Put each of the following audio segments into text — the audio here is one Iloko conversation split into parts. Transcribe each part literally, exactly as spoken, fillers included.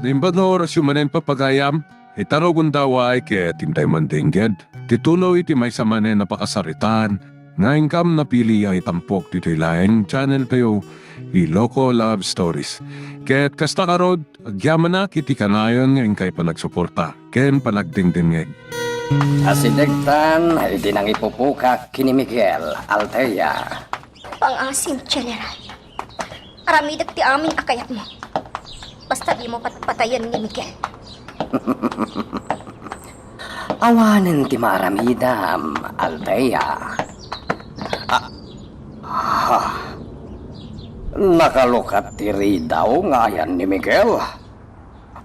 Imbag nga orasyo manen, papagayam, ita rugonda, uray ket intay mandengngeg ti tuloy ti maysa manen a pakasaritaan nga inkam napili a itampok ditoy laeng channel tayo, Iloko Love Stories. Ket kasta ngarud, agyamanak iti kanayon nga inkay panagsuporta ken panagdengdengngeg. Asidegtan iti nangipupukak ken ni Miguel, Althea. Pangasim, General. Aramidek ti amin a kayatmo. Basta dimo patpatayen ni Miguel. Awanen ti maaramidam, Althea. Ah, ha. Nakalukat ti ridaw nga ayan ni Miguel.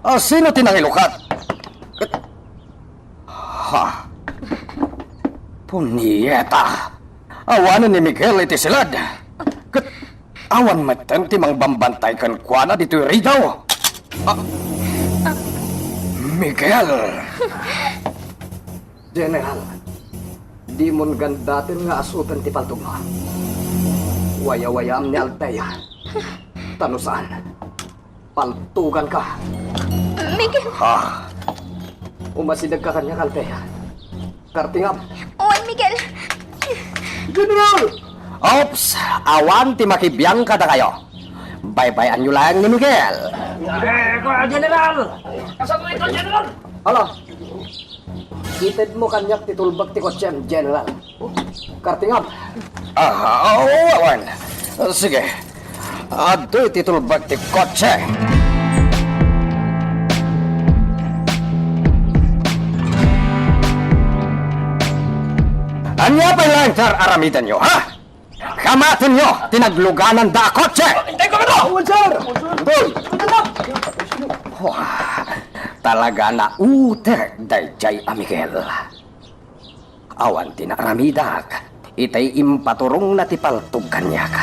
Ah, sino ti nangilukat? Ha? Punyeta! Awanen ni Miguel iti siled. Ket awan metten ti mangbambantay kenkuana ditoy ridaw. Ah, Miguel! General, dimon gandaten nga asuten ti paltogmo. Wayawayaam ni Althea. Ta no saan, paltuganka. Miguel! Ha? Umasidegka kaniak, Althea. Kartingam. Wen, Miguel! General! Oops! Awan ti makibiang kadakayo. Baybay-anyo laeng ni Miguel. Eh, General! Kasano ito, General? Hala, itedmo kaniak ti tulbek ti kotsem, General. Kartingam. Ah, oo, awan. Sige. Adtoy ti tulbek ti kotse. Ania pay laeng ti ar-aramidenyo, ha? Kamatenyo ti naglugananda a kotse! Intay ko kato! Awan, sir! Doy! Wah, talaga nautek daydiay a Miguel. Awan ti naaramidak, itay impaturongna ti paltog kaniak.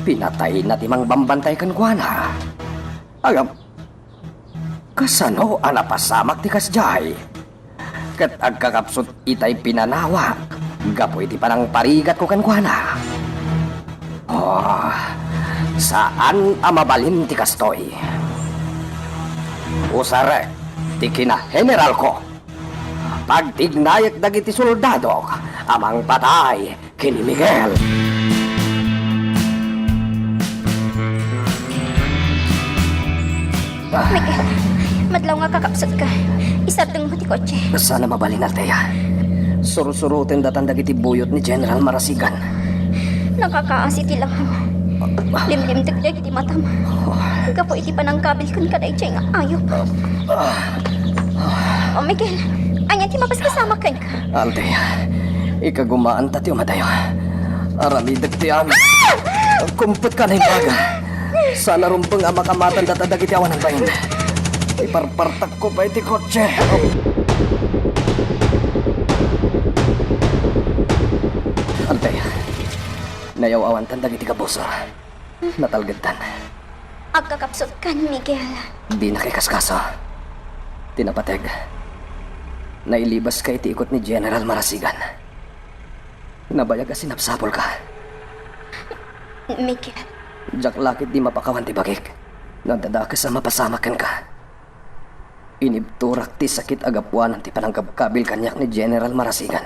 Pinatayna ti mangbambantay kenkuana. Agam, kasano a napasamak ti kasdiay? Ket agkakapsut itay pinanawak gapu iti panangparigatko kenkuana. Oh, saan a mabalin ti kastoy. Usarek ti kinaheneralko. Pagtignayek dagiti soldadok a mangpatay ken ni Miguel. Miguel, madlaw nga kakapsutka. Isardengmo ti kotse. Saan a mabalin, Althea. Sursuroten datan dagiti buyot ni General Marasigan. Nakakaasi ti langam. Limlimtek dagiti matam. Gapu iti panangkabil kenka daydiay nga ayup. Oh, Miguel, ania ti mapaskasamak kenka? Althea, ikagumaanta ti umadayo. Aramidek ti amin. Ah! Kumpetka a naimbag. Saan a rumbeng a makamatan data dagiti awan agbain. Iparpartakko pay ti kotse. Althea, nayaw-awantan dagiti kabusor. Natalgedtan. Agkakapsutkan, Miguel. Dinak ikaskaso. Ti napateg, nailibaska iti ikot ni General Marasigan. Nabayag a sinapsapulka. Miguel. Diak la ketdi mapakawan ti bagik no adda dakes a mapasamak kenka. Inibturak ti sakit a gapuanan ti panangkabkabil kaniak ni General Marasigan.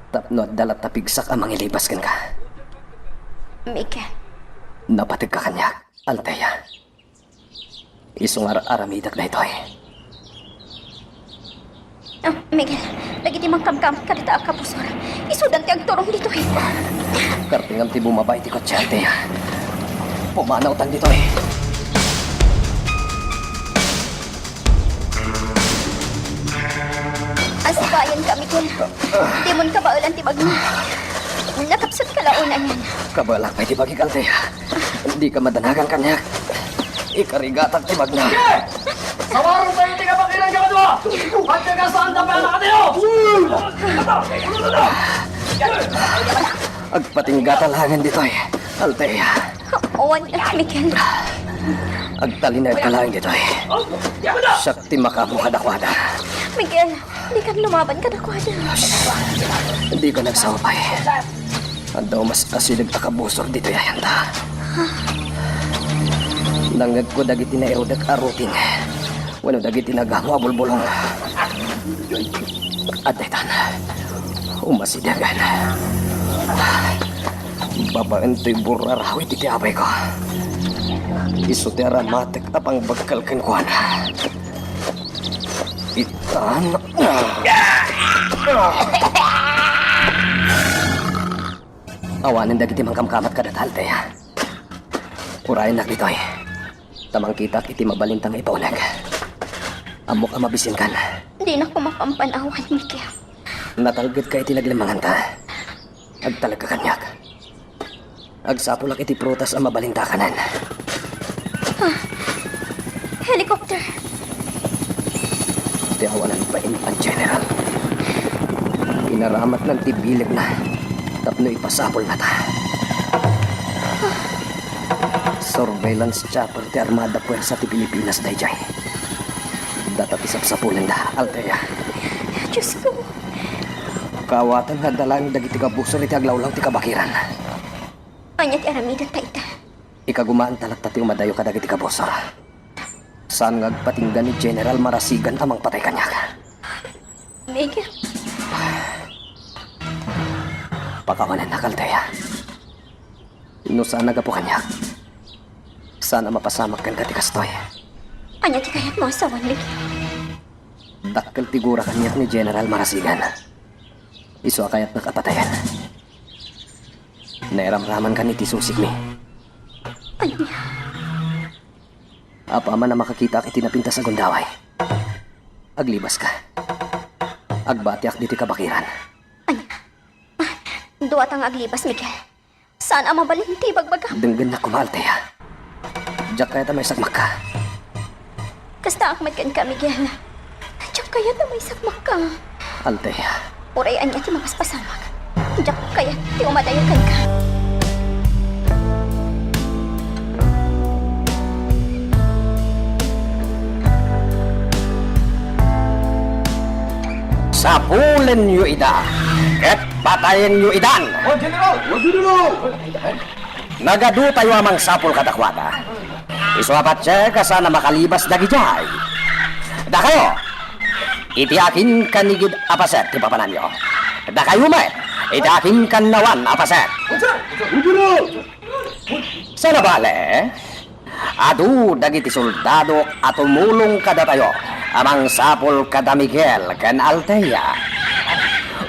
Tapno adda latta pigsak a mangilibas kenka. Miguel. Napategka kaniak, Althea. Isu nga ar-aramidak daytoy. Ah, Miguel, dagiti mangkamkamot kadita a kabusor, isudan ti agturong ditoy. Kartingam ti bumaba iti kotse, Althea. Pumanawtan ditoy. Asibayanka, Miguel. Dimon kabaelan ti bagna. Nakapsutka la unay. Kabaelak pay ti bagik, Althea. Dika madanagan kaniak. Ikarigatak ti bagna. Sawarentayo ti kabakilan kadua! Agkakasaanta pay a nakatayo! Agpatinggata laengen ditoy, Althea. Awan, Miguel. Agtalinaedka laeng ditoy. Siak ti makaammo kadakuada. Miguel, dikan lumaban kadakuada. Dika nagsao pay. Adda umas-asideg a kabusor ditoy ayanta. Nangngegko dagiti nairudek a ruting wenno dagiti nagamo a bulbulong. Adda itan, umasidegen. Babaen toy burrarawit iti abayko. Isu ti aramatek a pangbagkal kenkuana. Itan. Awanen dagiti mangkamkamat kadata, Althea. Urayennak ditoy, ta mangkitak iti mabalinta nga ipauneg. Ammok a mabisinkan. Dinak mapampanawan, Miguel. Natalgedka iti naglimanganta. Agtalekka kaniak. Agsapulak iti prutas a mabalinta a kanen. Ah, helicopter. Ti awanan painpan, General. Inaramatnan ti bilegna tapno ipasapulnata. Surveillance chopper ti Armada Puersa ti Pilipinas daydiay. Data ti sapsapulenda, Althea. Diosko. Kaawatan nga adda laeng dagiti kabusor iti aglawlaw ti kabakiran. Ania ti aramidenta ita? Ikagumaanta latta ti umadayo kadagiti kabusor. Saan nga agpatingga ni General Marasigan a mangpatay kaniak. Miguel. Pakawanennak, Althea. No saan a gapu kaniak, saan a mapasamak kenka ti kastoy. Ania ti kayatmo a sawen, Miguel? Dakkel ti gura kaniak ni General Marasigan. Isu a kayatnak a patayen. Nairamramankan iti susikmi. Ania? Apaman a makakitak iti napintas a gundaway, aglibaska. Agbatiak ditoy kabakiran. Ania? Duata nga aglibas, Miguel. Saan a mabalin ti ibagbagam. Denggennak koma, Althea. Diak kayat a maisagmakka. Kastaak met kenka, Miguel. Diak kayat a maisagmakka. Althea. Uray ania ti mapaspasamak, diak kayat ti umadayo kenka. Sapulenyo ida, ket patayenyo idan. O, General! O, General! Nagadu tayo a mangsapul kadakuada. Isu a patse, kasano a makalibas dagidiay? Dakayo, iti akin kanigid a paset ti papananyo. Dakayo met, iti akin kannawan a paset. Saan a bale, adu dagiti soldadok a tumulong kadatayo a mangsapul kada Miguel ken Althea.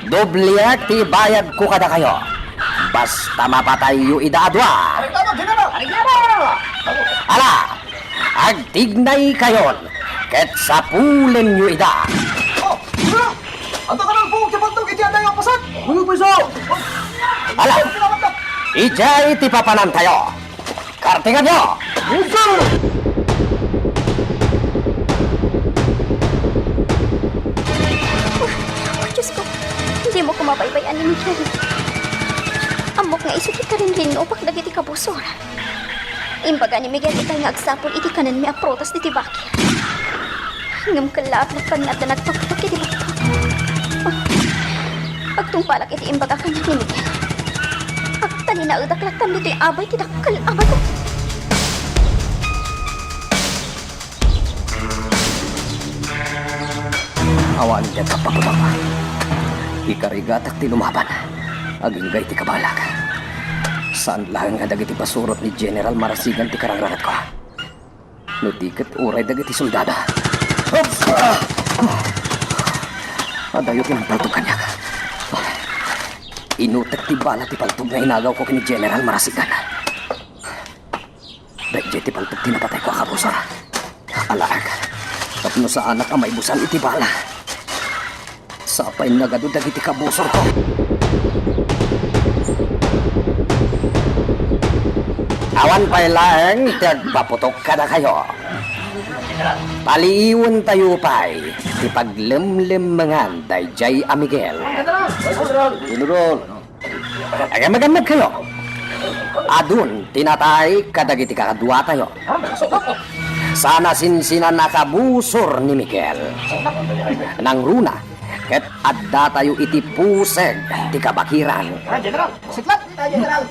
Dobliek ti ibayadko kadakayo. Basta mapatayyo ida a dua. Areglado, General! Areglado! Ala, agtignaykayon ket sapulenyo ida. O, General! Adda kano nalpuok ti paltog iti adayo a paset! Ano, paiso? Ala, idiay ti papanantayo. Kartinganyo! Yes, sir! Oh, Diosko, dimo ko mabaybay-an ni Miguel. Ammok nga isu ti karinrinnupak dagiti kabusor. Imbaga ni Miguel itay nga agsapul iti kanenmi a prutas ditoy bakir. Ngem kellaat laeng nga adda nagpakpak iti bakpak. Oh, agtungpalak iti imbaga kaniak ni Miguel. Agtalinaedak laeng ditoy abay ti dakkel a bato. Awan diay agpakpak. Ikarigatak ti lumaban agingga iti kabaelak. Saan laeng a dagiti pasurot ni General Marasigan ti karangrangatko. No di ket uray dagiti soldado. Oops! Adayo ti nangpaltog kaniak. Inutek ti bala ti paltog nga inagawko ken ni General Marasigan. Daydiay ti paltog ti napatayko a kabusor. Alaek, tapno saanak a maibusan iti bala. Sapay nagadu dagiti kabusorko. Awan pay laeng ti agpaputok kadakayo. Paliiwentayo pay ti paglemlemmengan daydiay a Miguel. General! Agannagannagkayo. Adun ti natay kadagiti kakaduatayo. Saan a sinsinan a kabusor ni Miguel. Nangruna, ket addatayo iti puseg ti kabakiran. Ah, General! Siklat! Ah, General!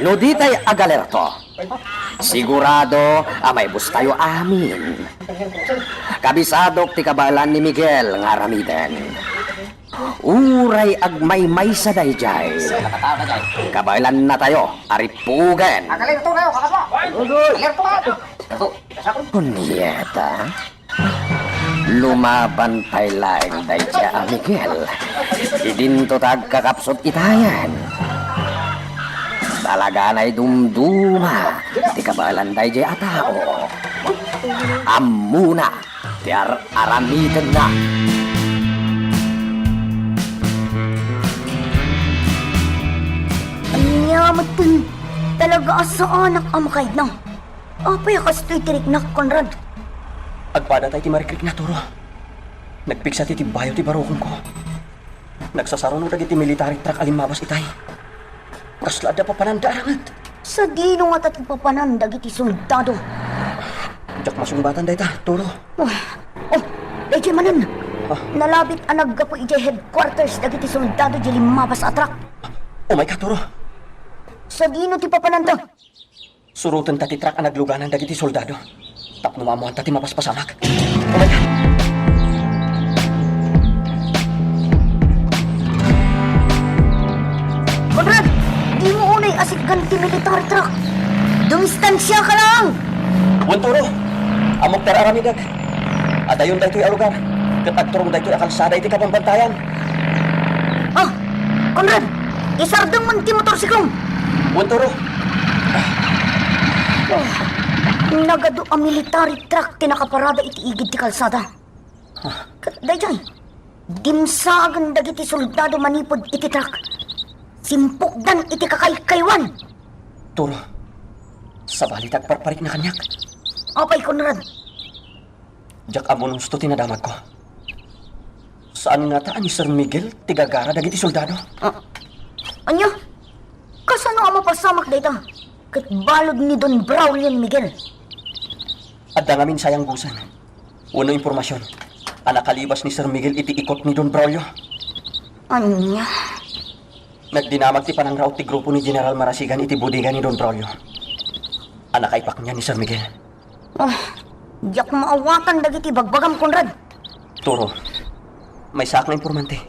No ditay agalerto, sigurado a maibustayo amin. Kabisadok ti kabaelan ni Miguel nga aramiden. Uray agmaymaysa daydiay, kabaelannatayo a rippugen. Agalerto kayo, kakaswa! Alerto kayo! Kunyeta, lumaban pay laeng daydiay a Miguel. Idinto ta agkakapsut itayen. Talaganay dumduma ti kabaelan daydiay a tao. Ammona ti ar-aramidenna. Ania metten, talaga a saanak a makaidna. Apay a kastoy ti riknak, Conrad? Agpada tay ti marikrikna, Turo. Nagpigsa ti tibbayo ti barukongko. Nagsasaruno dagiti military truck a limmabas itay. Kasla adda papananda a ranget. Sadino ngata ti papanan dagiti soldado? Diak masungbatan dayta, Turo. Oh, oh, daydiay manen. Ah. Nalabit a naggapu idiay headquarters dagiti soldado di limmabas a truck. Umay ka, Turo. Sadino ti papananda? Surotenta ti truck a nagluganan dagiti soldado tapno maammoanta ti mapaspasamak. Oh my God! Conrad, dimo unay asikgan ti military truck. Dumistansiaka laeng! Wen, Turo, ammok ti ar-aramidek. Adayon daytoy a lugar, ket agturong daytoy a kalsada iti kabambantayan. Ah, Conrad, isardengmo ti motorsiklom. Wen, Turo. Oh, nagadu a military truck ti nakaparada iti igid ti kalsada. Ah. Ket daydiay, dimsagen dagiti soldado manipud iti truck. Simpukdan iti kakaykaywan. Turo, sabali ti agparparikna kaniak. Apay, Conrad? Diak ammo no husto ti nadamagko. Saan ngata a ni Sir Miguel ti gagara dagiti soldado? Ah, ania? Kasano a mapasamak dayta? Ket balud ni Don Braulio ni Miguel. Adda ngamin sayanggosen wenno impormasion a nakalibas ni Sir Miguel iti ikot ni Don Braulio. Ania? Nagdinamag ti panangraot ti grupo ni General Marasigan iti bodega ni Don Braulio a nakaipaknian ni Sir Miguel. Ah, diak maawatan dagiti bagbagam, Conrad. Turo, maysaak nga informante.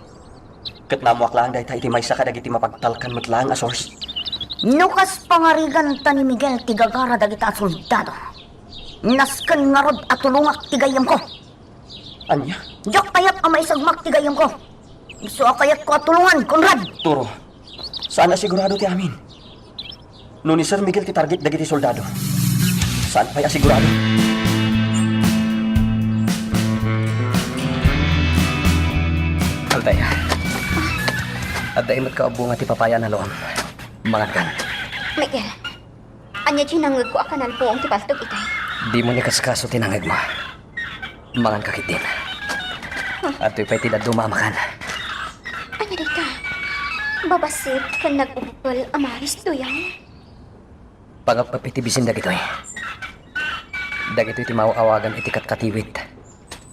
Ket naammoak laeng dayta iti maysa kadagiti mapagtalkan met laeng a source. No kas pangariganta ni Miguel ti gagara dagita a soldado, nasken ngarud a tulongak ti gayyemko. Ania? Diak kayat a maisagmak ti gayyemko. Isu a kayatko a tulongan, Conrad! Turo, saan a sigurado ti amin. No ni Sir Miguel ti target dagiti soldado, saan pay a sigurado? Althea, adda met kaubonga ti papaya a nalom. Mangankan. Miguel, ania ti nangngegko a kanan puong ti paltog itay? Dimo ni kaskaso ti nangngegmo. Manganka ketdin. Huh? Adtoy pay ti dadduma a makan. Ania dayta? Babassit ken nag-ubbel a maris, Duyang. Pangepep iti bisin dagitoy. Dagitoy ti maaw-awagan iti katkatiwit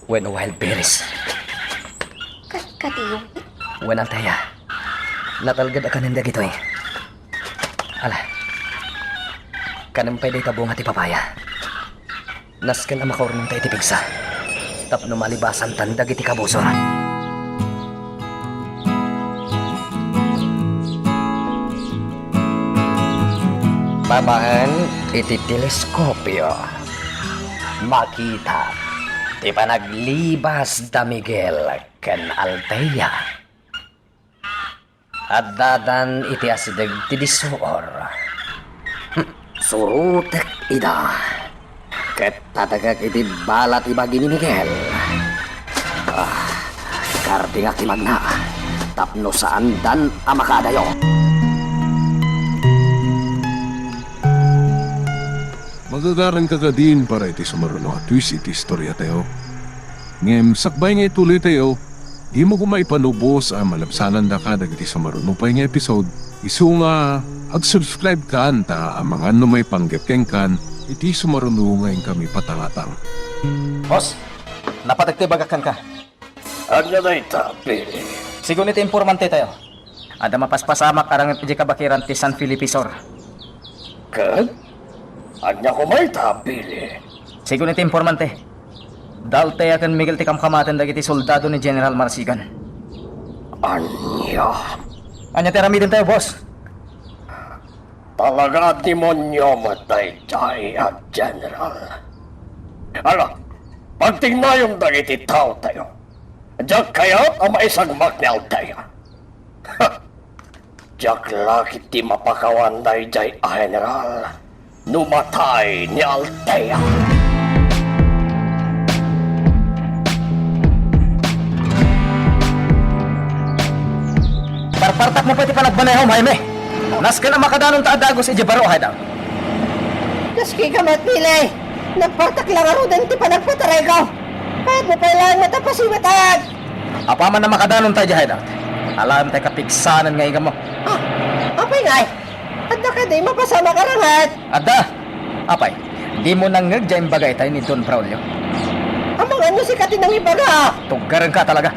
wenno wild berries. Katkatiwit? Wen, Althea, natalged a kanen dagitoy. Ala, kanem pay dayta bunga ti papaya. Nasken a makaurnongta iti pigsa tapno malibasantan dagiti kabusor. Babaen iti teleskopio, makita ti panaglibas da Miguel ken Althea. Addadan iti asideg ti disuor. Hmm, surotek ida. Ket tatekek iti bala ti bagi ni Miguel. Ah, kardingak ti magna tapno saandan a makaadayo. Magagaranka kadin para iti sumaruno a twist iti istoriatayo. Ngem sakbay nga ituloytayo, dimo koma ipanubos a malabsanandaka dagiti sumaruno pay nga episode, isu nga ag-subscribe kan ta amangan no maipanggep kenkan iti sumaruno nga inkami patangatang. Boss, napategte bagak kenka. Ania dayta, Billy? Sigun iti informante tayo, adda mapaspasamak a ranget idiay kabakiran ti San Felipe Sur. Ket? Ania koma ita, Billy? Sigun iti informante, da Altea ken Miguel ti kamkamaten dagiti soldado ni General Marasigan. Ania? Ania ti aramiden tayo, boss? Talaga a demonio met daydiay a general. Ala, pagtingnayon dagiti tao tayo. Diak kayat a maisagmak ni Altea. Diak la ketdi mapakawan daydiay a general no matay ni Altea. Parpartakmo pay ti panagmanehom, Jaime. Nasken a makadanonta a dagus idiay baro a hideout. Naskika met, Billy. Nagpartak la ngaruden ti panagpatarayko. Kayatmo pay laeng met a pasiwetek. Apaman a makadanonta idiay hideout, alaem tay kapigsanan nga igammo. Ah, apay ngay? Adda kadi mapasamak a ranget? Adda. Apay, dimo nangngeg diay imbaga itay ni Don Braulio? Amangan no sika ti nangibaga. Tuggarenka talaga.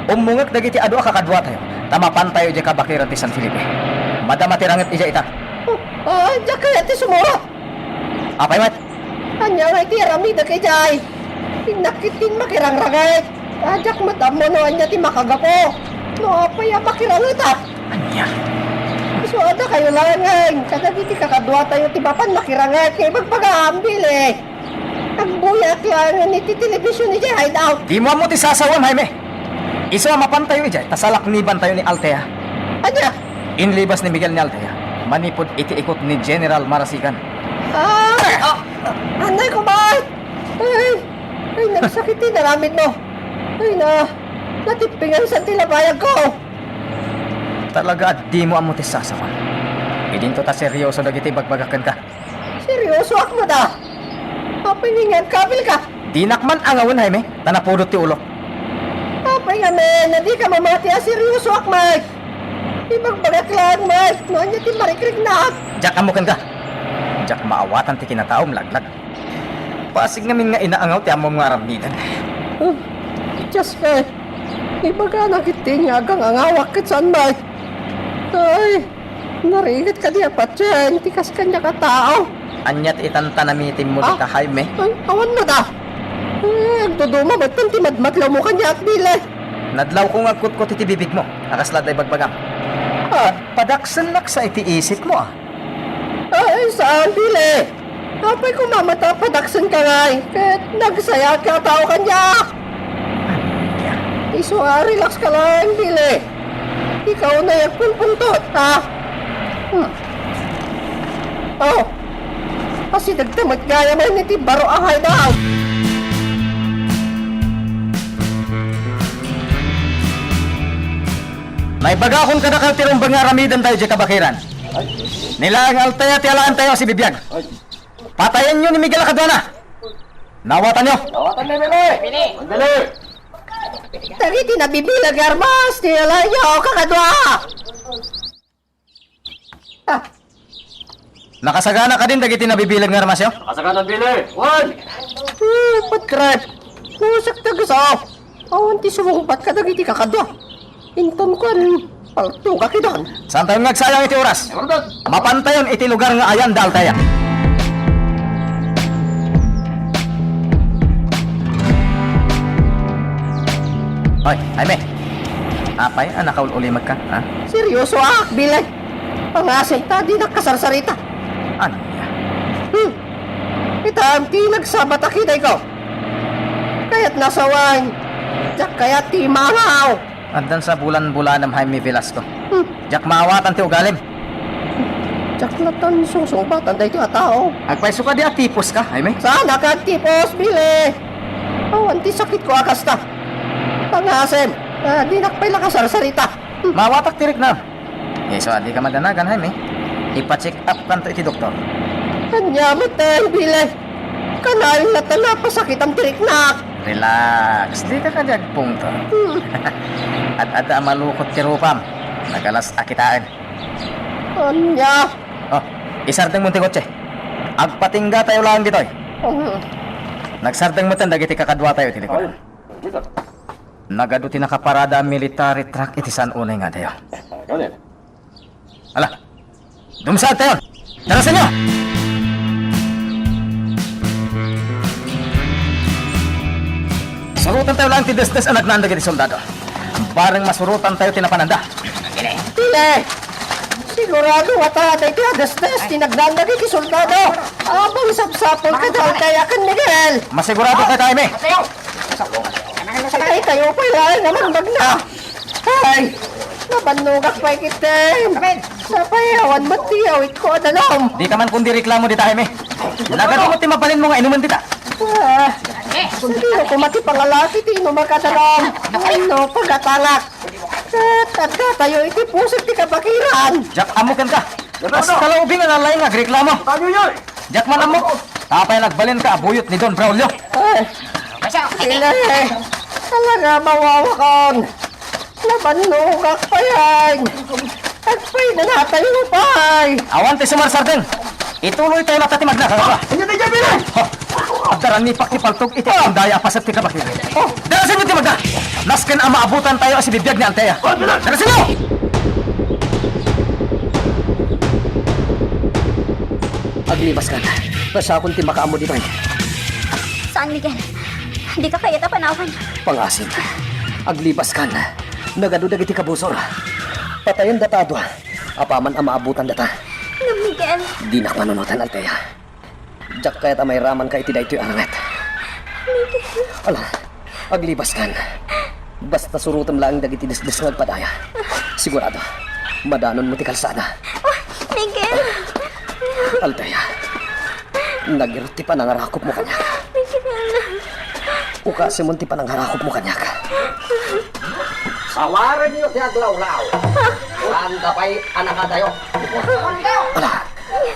Ummongek dagiti adu a kakaduatayo, ta mapantayo idiay kabakiran ti San Felipe. Madama ti ranget idiay ita. Oh, ah, diak kayat ti sumurot. Apay met? Ania ngay ti aramidek idiay? Innak ketdin makirangranget. Diak met ammo no ania ti makagapu. No apay a makirangetak? Ania? Isu a dakayo laengen kadagiti kakaduatayo ti mapan makiranget nga ibagbagaam, Billy. Agbuyaak laengen iti television idiay hideout. Dimo ammo ti sasawem, Jaime. Isu a mapantayo idiay, ta salaknibantayo ni Altea. Ania? Inlibas ni Miguel ni Altea manipud iti ikut ni General Marasigan. Ah! Ah! Anay ko, bay! Ay! Ay, nagsakit ti naramidmo. Ay, na, natippingan sa ti labayag ko. Talaga a dimo ammo ti sasawem. Idinto ta seryoso dagiti bagbagak kenka. Seryosoak met a. Apay nga agkabilka? Dinak man angawen, Jaime, ta napudot ti ulok. Apay ngamin a dika mamati a seryosoak met? Ibagbagak laeng met no ania ti marikriknak. Diak ammo kenka. Diak maawatan ti kinataom, laglag. Basig ngamin nga inaangaw ti ammom nga aramiden. Oh, Diyos ko, ibagana ketdi nga agangangawak ket saan met? Ay, narigat kadi a patien ti kas kaniak a tao. Ania ti itantanamitimmo dita, Jaime? Ay, awan met a. Eh, agduduma metten ti madmadlawmo kaniak, Billy. Nadlawko nga agkutkot iti bibigmo a kasla adda ibagbagam. Ah. Padaksennak sa iti isipmo, a. Ay, saan, Billy? Apay koma met a padaksenka ngay, ket nagsayaat nga a tao kaniak. Isu a relax ka laeng, Billy. Ikaw nay agpungpungtot, ha? Hmm. Oh, asidegta met gayam iti baro a hideout. Naibagakon kadakayo ti rumbeng nga aramidentayo idiay kabakiran. Ni laeng Altea ti alaentayo a sibibiag. Patayenyo ni Miguel a kaduana. Naawatanyo? Naawatanmi, Billy. Billy. Billy. Dagiti nabibileg nga armas ti alaenyo, kakadua. Ah. Nakasagana kadin dagiti nabibileg nga armasyo? Nakasagana, Billy. One. Eh, ba't, Greg? Nasak ta gusto. Awan ti sumungbat kadagiti kakadua. Inton kuan, paltogak idan. Saantayon nga agsayang iti oras. Mapantayon iti lugar nga ayan da Altea. Hoy, Jaime. Apay a nakaul-ulimekka, ha? Seryosoak, Billy. Pangasem ta dinak kasarsarita. Ania? Hmm. Itam ti nagsabatak idiay ko. Kayatna sawen, diak kayat ti maangaw. Addan sa bulan-bulanem, Jaime Velasco. Hmm. Diak maawatan ti ugalim. Diak latta susungbatan daytoy a tao. Agpayso kadi a tiposka, Jaime? Saanak a tipos, Billy. Awan ti sakitko a kasta. Pangasem, ah, dinak pay la kasarsarita. Hmm. Maawatak ti riknam. Isu a dika madanagan, Jaime. Ipa-check up kanto iti doktor. Ania met, Billy? Kanayon latta napasakitam ti riknak. Relax, dika kadi agpungtot. Hmm. Ad-adda a malukot ti rupam. Nagalas a kitaen. Ania? Oh, isardengmo ti kotse. Agpatinggatayo laeng ditoy. Hmm. Nagsardeng metten dagiti kakaduatayo iti likudan. Ay, dita. Nagadu ti nakaparada a military truck iti saan unay nga adayo. Ala, dumsagtayon! Darasenyo! Surotantayo laeng ti desdes a nagnaan dagiti soldado. Bareng masurotantayo ti napananda. Ti, sigurado nga ta, daytoy a desdes ti nagnaan dagiti soldado. Apay sapsapul kada Altea ken Miguel. Masigurado kay tayo, mi. Ay, kayo pay laeng a mangdagna. Ay, nabannogak pay ketdin. Sapay awan met ti awitko a danum. Dika man kundi reklamo dita, Jaime. Nagadu met ti mabalinmo nga inumen dita. Ah, sadino koma ti pangalaki ti inumak a danum? Wenno pagatangak? Ket addatayo iti pusek ti kabakiran. Diak ammo kenka. Kasta la ubing a nalaing nga agreklamo. Diak man ammo. Apay nagbalinka a buyot ni Don Braulio? Ay, inay, talaga mawawakon. Nabannogak pay. Agpay na natayo pay. Awan ti sumarsardeng. Ituloytayo latta ti magna, kakabua. Ania ti diay bilang? Ha? Adda rangipak ti paltog iti agundaya a paset ti kabakiran. Darasenyo ti magna. Nasken a maabutantayo a sibibiag ni Altea. Darasenyo! Aglibaskan. Kasakon ti makaammo ditoy. Saan, Miguel? Dika kayat a panawan. Pangasim. Aglibaskan. Nagadu dagiti kabusor. Patayendata a dua. Apaman a maabutandata. Ngem, Miguel. Dinak panunotan, Altea. Diak kayat a mairamanka iti daytoy a ranget. Miguel. Ala, aglibaskan. Basta surotem laeng dagiti desdes nga agpadaya. Sigurado, madanonmo ti kalsada. Ah, Miguel! Altea, nagirut ti panangarakopmo kaniak. Miguel! Ukasemon ti panangarakopmo kaniak. Sawarenyo ti aglawlaw. Saan da pay a nakadayo? Ala,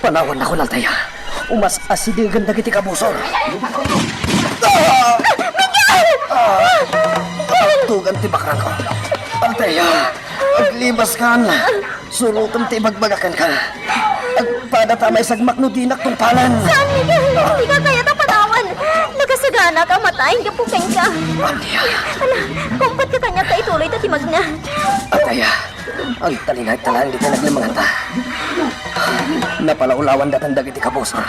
panawannakon, Altea. Umas-asidegen dagiti kabusor. Ah! Ah! Tugan ti bakrangko. Altea, aglibaskan. Surotem ti ibagbagak kenka. Agpadata a maisagmak no dinak tungpalan. Saan, Miguel? Dika kayat a panawan. Nakasaganak a matay gapu kenka. Ania? Ala, kumpatka kaniak ta ituloyta ti magna. Altea, agtalinaedta laeng ditoy naglemmenganta. Napalawlawan datan dagiti kabusor.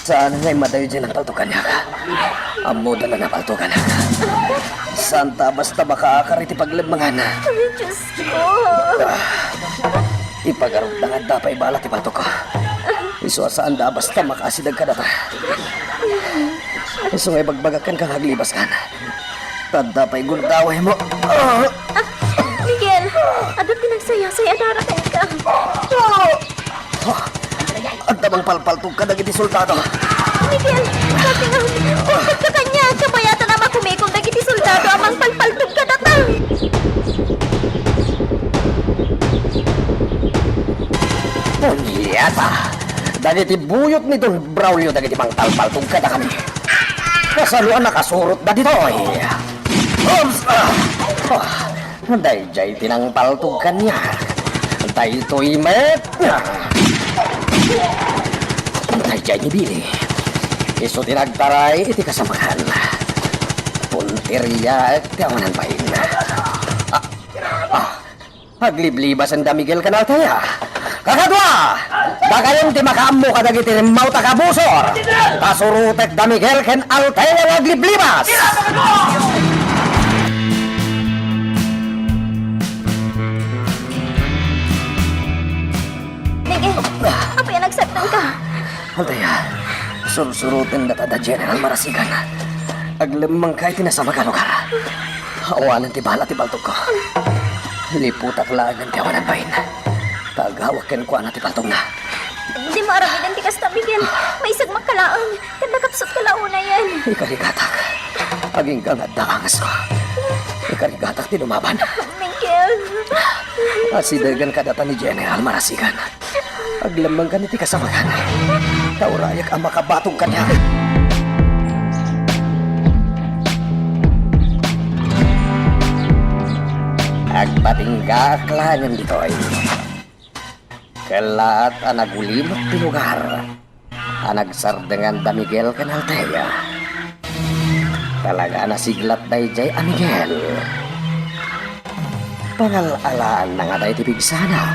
Saan nga immadayo diay nangpaltog kaniak? Ammoda a napaltog kaniak. Saanta a basta makaakar iti paglemmengan. Ay, Diosko! Ah, ipagarupda nga adda pay bala ti paltogko. Isu a saanda a basta makaasideg kadata. Isu nga ibagbagak kenka nga aglibaskan. Ta adda pay gundawaymo. Ah! Ah, Miguel, adda ti nagsayasay a dara kenka. Ah! Adda mangpalpaltog kadagiti soldado. Miguel, katingam, kumpatka kaniak, kabayatan a makumikom dagiti soldado a mangpalpaltog kadata. Punyeta! Dagiti buyot ni Don Braulio dagiti mangpalpaltog kadakami. Kasano a nakasurotda ditoy? Oops! Ah! Ah! Daydiay ti nangpaltog kaniak. Daytoy met. Daydiay ni Billy. Isu ti nagtaray iti kasamakan. Punteriaek ti awanan bain. Ah, ah, agliblibasenda Miguel ken Altea. Kakadua! Dakayon ti makaammo kadagiti rimmawta a kabusor. Ta surotek da Miguel ken Altea nga agliblibas. Miguel, apay a nagsardengka? Altea, sursurotendata da General Marasigan. Aglemmengka iti nasamak a lugar. Awanen ti bala ti paltogko. Liputak laengen ti awanan bain. Ta agawak kenkuana ti paltogna. Dimo aramiden ti kasta, Miguel. Maisagmakka laeng. Ket nakapsutka la unayen. Ikarigatak. Agingga nga adda angesko. Ikarigatak ti lumaban. Miguel. Asidegenka data ni General Marasigan. Aglemmengkan iti kasamakan. Ta urayak a makabatog kaniak. Agpatinggaak laengen ditoy. Kellaat a nagulimek ti lugar a nagsardengan da Miguel ken Althea. Talaga a nasiglat daydiay a Miguel. Pangal-alaanna nga daytoy pigsana.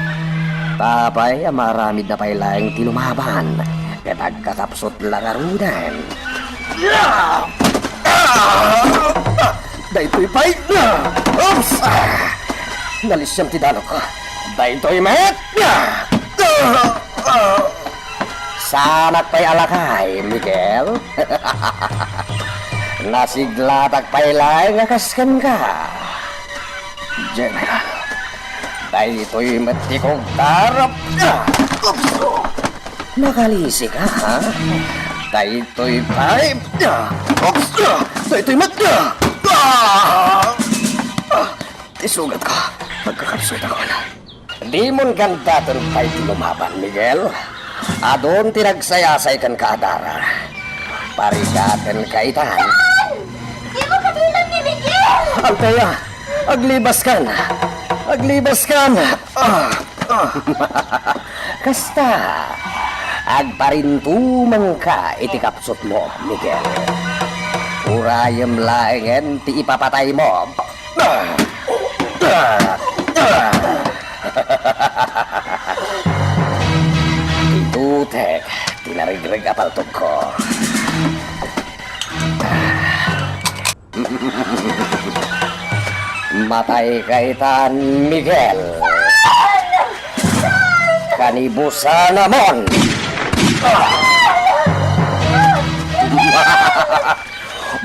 Apay a maaramidna pay laeng ti lumaban ket agkakapsut la ngaruden. Daytoy pay! Oops! Nalisian ti danok. Daytoy met! Saanak pay a lakay, Miguel. Nasiglatak pay laeng a kas kenka. General, daytoy met ti kugtar. Oops! Nakalisika, ha? Daytoy pay. Oops! Daytoy met. Ah! Ti sugatko, agkakapsutako. Dimon gandaton pay ti lumaban, Miguel. Adun ti nagsayasay kenka a dara. Parigatenka itan. Dimo kabilang ni Miguel! Althea, aglibaskan! Aglibaskan! Ah, ah. Kasta, agparintumengka iti kapsutmo, Miguel. Urayem laengen ti ipapataymo. Itutek ti narigreg a paltogko. Matayka itan, Miguel. Kanibusanamon!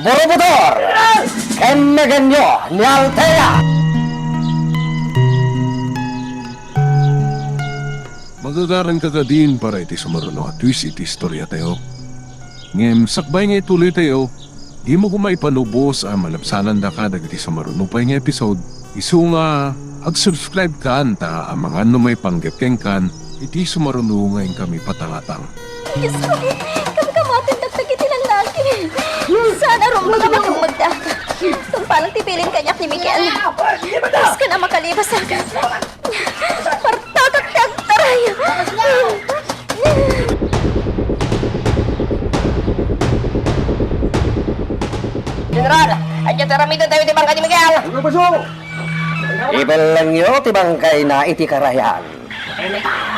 Borobutor! Kennegenyo ni Althea! Magagaranka kadin para iti sumaruno a twist iti istoriatayo. Ngem sakbay nga ituloytayo, dimo koma ipalubos a malabsanandaka dagiti sumaruno pay nga episode. Isu nga, ag-subscribe kan ta amangan no maipanggep kenkan iti sumaruno nga inkami patangatang. Diosko, kamkamatendak dagiti lallaki. Saan a rumbeng a makemmegda. Tungpalan ti bilin kaniak ni Miguel. Diosko a makalibasak. Partakak ti agtaray. General, adda ti aramidentayo ti bangkay ni Miguel. Ibellengyo ti bangkayna iti karayan.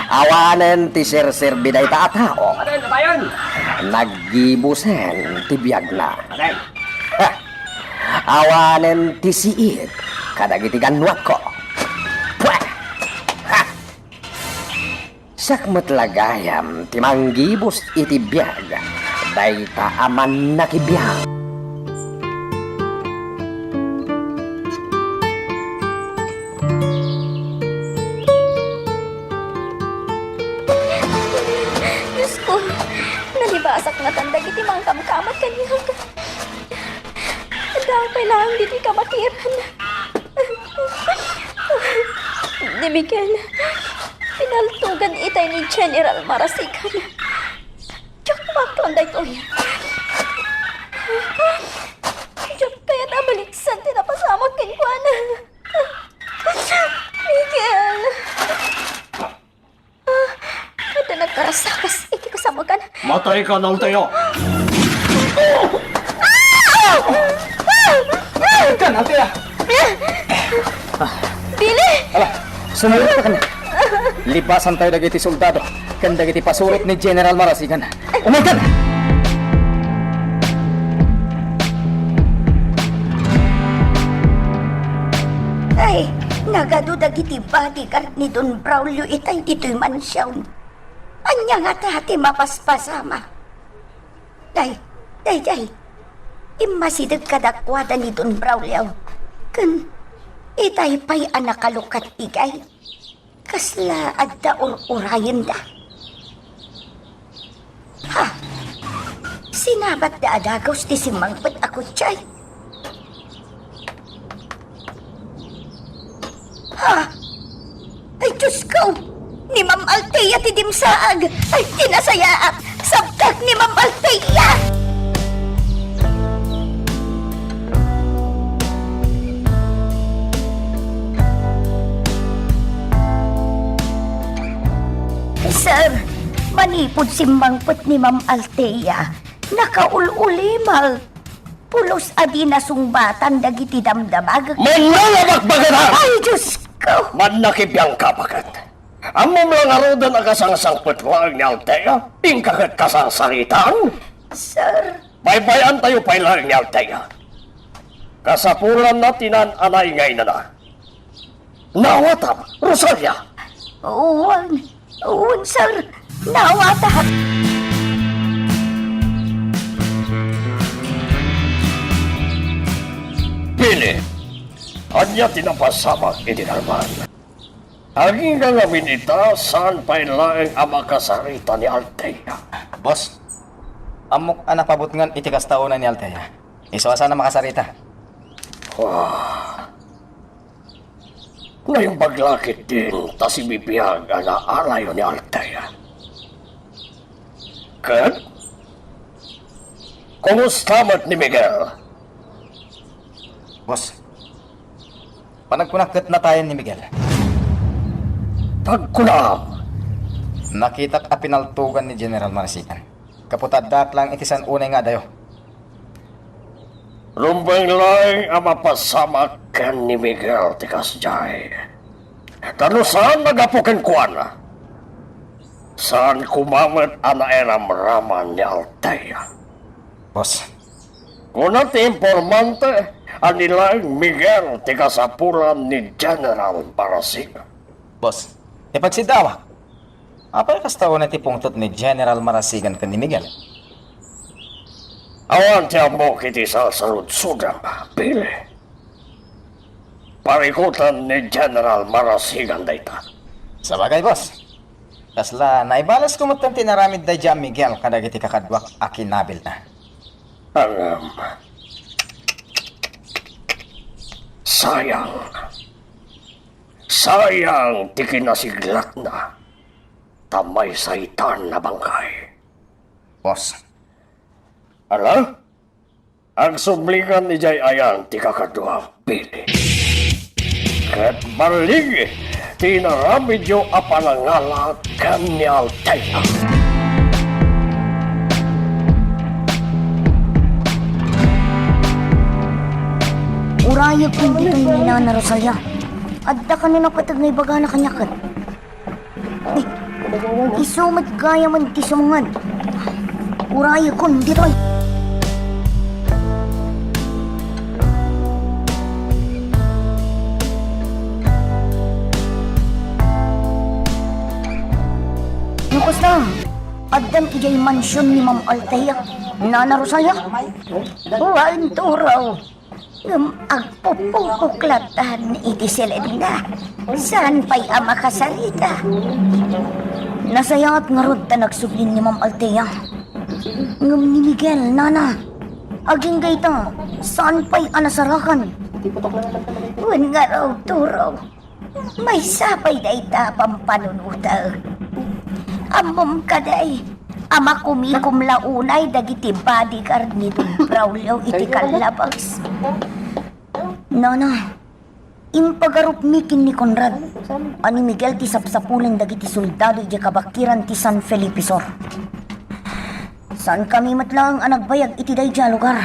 Awanen ti serserbi dayta a tao. Naggibusen ti biagna. Ha! Awanen ti siit kadagiti gannuatko. Pwe! Ha! Siak met la gayam ti manggibus iti biag dayta a mannakibiag. Diosko, nalibasak ngatan dagiti mangkamkamad kaniak. Adda pay laeng ditoy kabakiran. Ni Miguel, pinaltogan itay ni General Marasigan. Diak maaklan daytoy. Diak kayat a baliksan ti napasamak kenkuana. Miguel! Ah, adda nagkarasakas iti kasamokan. Matayka, Althea! Matayka, Althea! Billy! Ala, sumulongka kaniak. Libasantayo dagiti soldado ken dagiti pasurot ni General Marasigan. Umaykan! Ay, nagadu dagiti bodyguard ni Don Braulio itay ditoy mansion. Ania ngata ti mapaspasama? Day, day, day. Immasideg kadakuada ni Don Braulio. Ken itay pay a nakalukat ti gay. Kasla adda ur-urayenda. Ha? Sinabatda a dagus ti simmangpet a kotsay. Ha? Ay, Diosko! Ni Ma'am Althea ti dimsaag! Ay, ti nasayaat! Sabtak ni Ma'am Althea! Sir, manipud simmangpet ni Ma'am Althea, nakaul-ulimek. Pulos a di nasungbatan dagiti damdamagek. Mannang a bakbaket! Ay, Diyos ko! Mannakibiangka, baket. Ammom la ngaruden a kasangsangpet laeng ni Althea? Inka ket kasangsaritaan? Sir. Baybay-antayo pay laeng ni Althea. Kasapulanna ti naan-anay nga inana. Naawatam, Rosalia? Wen, wen, sir. Naawatam. Pili, ania ti napasamak iti kalman? Agingga ngamin ita, saan pay laeng a makasarita ni Althea. Boss, ammok a napabutngen iti kasta unay ni Althea. Isu a saan a makasarita. Ah. Naimbag la ketdin ta sibibiag a naalayo ni Althea. Ket? Kumusta met ni Miguel? Boss, panagkunak ket natayen ni Miguel. Pagkunam! Nakitak a pinaltogan ni General Marasigan. Gapu ta addaak laeng iti saan unay nga adayo. Rumbeng laeng a mapasamak ken ni Miguel ti kasdiay. Ta no saan a gapu kenkuana, saan koma met a nairamraman ni Althea. Boss. Kuna ti impormante a ni laeng Miguel ti kasapulan ni General Marasigan. Boss, ipagsiddawak. Apay kasta unay ti pungtot ni General Marasigan ken ni Miguel? Awan ti ammok iti sarsarudsodem, Pili. Parikutan ni General Marasigan dayta. Sabagay, boss. Kasla, naibalesko metten ti inaramid daydiay a Miguel kadagiti kakaduak a kinabilna. Ngem, sayang. Sayang ti kinasiglatna. Ta maysa itan a bangkay. Boss. Ala? Agsublikan idiay ayan ti kakaduam, Pili. Ket baligi ti inaramidyo a panangala ken ni Althea. Urayek ken ditoy ni Nana Rosalia. Adda kano napateg nga ibagana kaniak ket. Isu met gayamen ti sumungad. Urayekon ditoy. No kasta, addam idiay mansion ni Ma'am Althea, Nana Rosalia? Wen, Turo. Ngem agpupungkok lattan iti silenna. Saan pay a makasarita. Nasayaat ngarud ta nagsubli ni Ma'am Althea. Ngem ni Miguel, Nana, agingga ita, saan pay a nasarakan. Wen ngarud, Turo. Maysa pay dayta a pampanunotek. Ammom kadi a makumikom la unay dagiti bodyguard ni Don Braulio iti kallabas. Nana, impagarupmi ken ni Conrad a ni Miguel ti sapsapulen dagiti soldado idiay kabakiran ti San Felipe Sur. Saankami met laeng a nagbayag iti daydiay a lugar.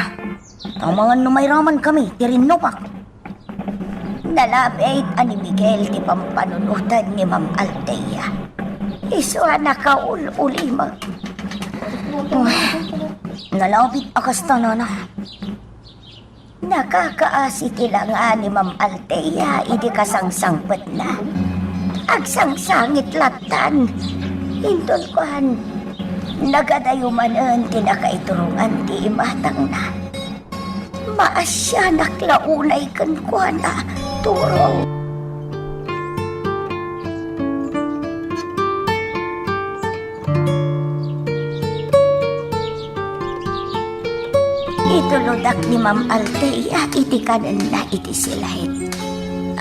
Amangan no mairamankami ti rinnupak. Nalabit a ni Miguel ti pampanunoten ni Ma'am Althea. Isu a nakaul-ulimek. Nalabit a kasta, Nana. Nakakaasi ti langa ni Ma'am Althea idi kasangsangpetna. Agsangsangit lattan. Inton kuan, nagadayo manen ti nakaiturongan ti imatangna. Maasianak la unay kenkuana, Turo. Ituludak ni Ma'am Althea iti kanenna iti silahit.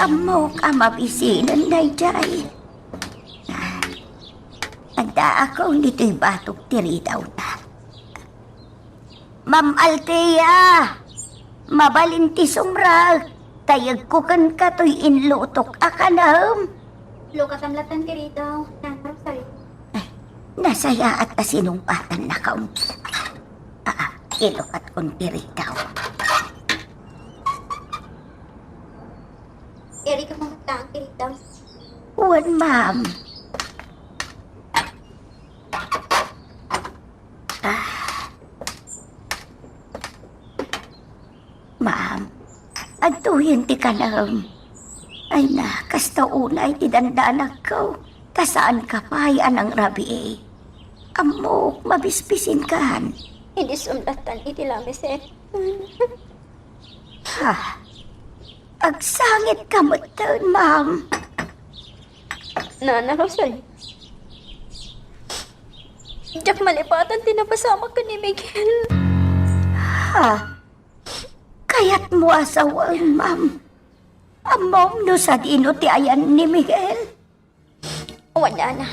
Ammok a mabisinen daydiay. Addaakon ditoy batok ti ridawna. Ma'am Althea! Mabalin ti sumrek! Tayegko kenka toy inlutok a kanem. Lukatam lattan ti ridaw, Nana Rosalia. Ay, Nasayaat a sinungbatannak. Ah, ilukatkon ti ridaw. Iri ka mamatlaang ti ridaw. Wen, ma'am. Ah. Ma'am, adtoyen ti kanem. Ay na, kasta unay ti dandanagko. Ta saanka pay a nangrabii. Ammok, mabisbisinkan. Idi sumlatan iti lameset. Ha? Agsangitka metten, ma'am. Nana Rosalie, diak malipatan ti napasamak ken ni Miguel. Ha? Kayatmo a sawen, ma'am? Ammom no sadino ti ayan ni Miguel? Wen, Nana.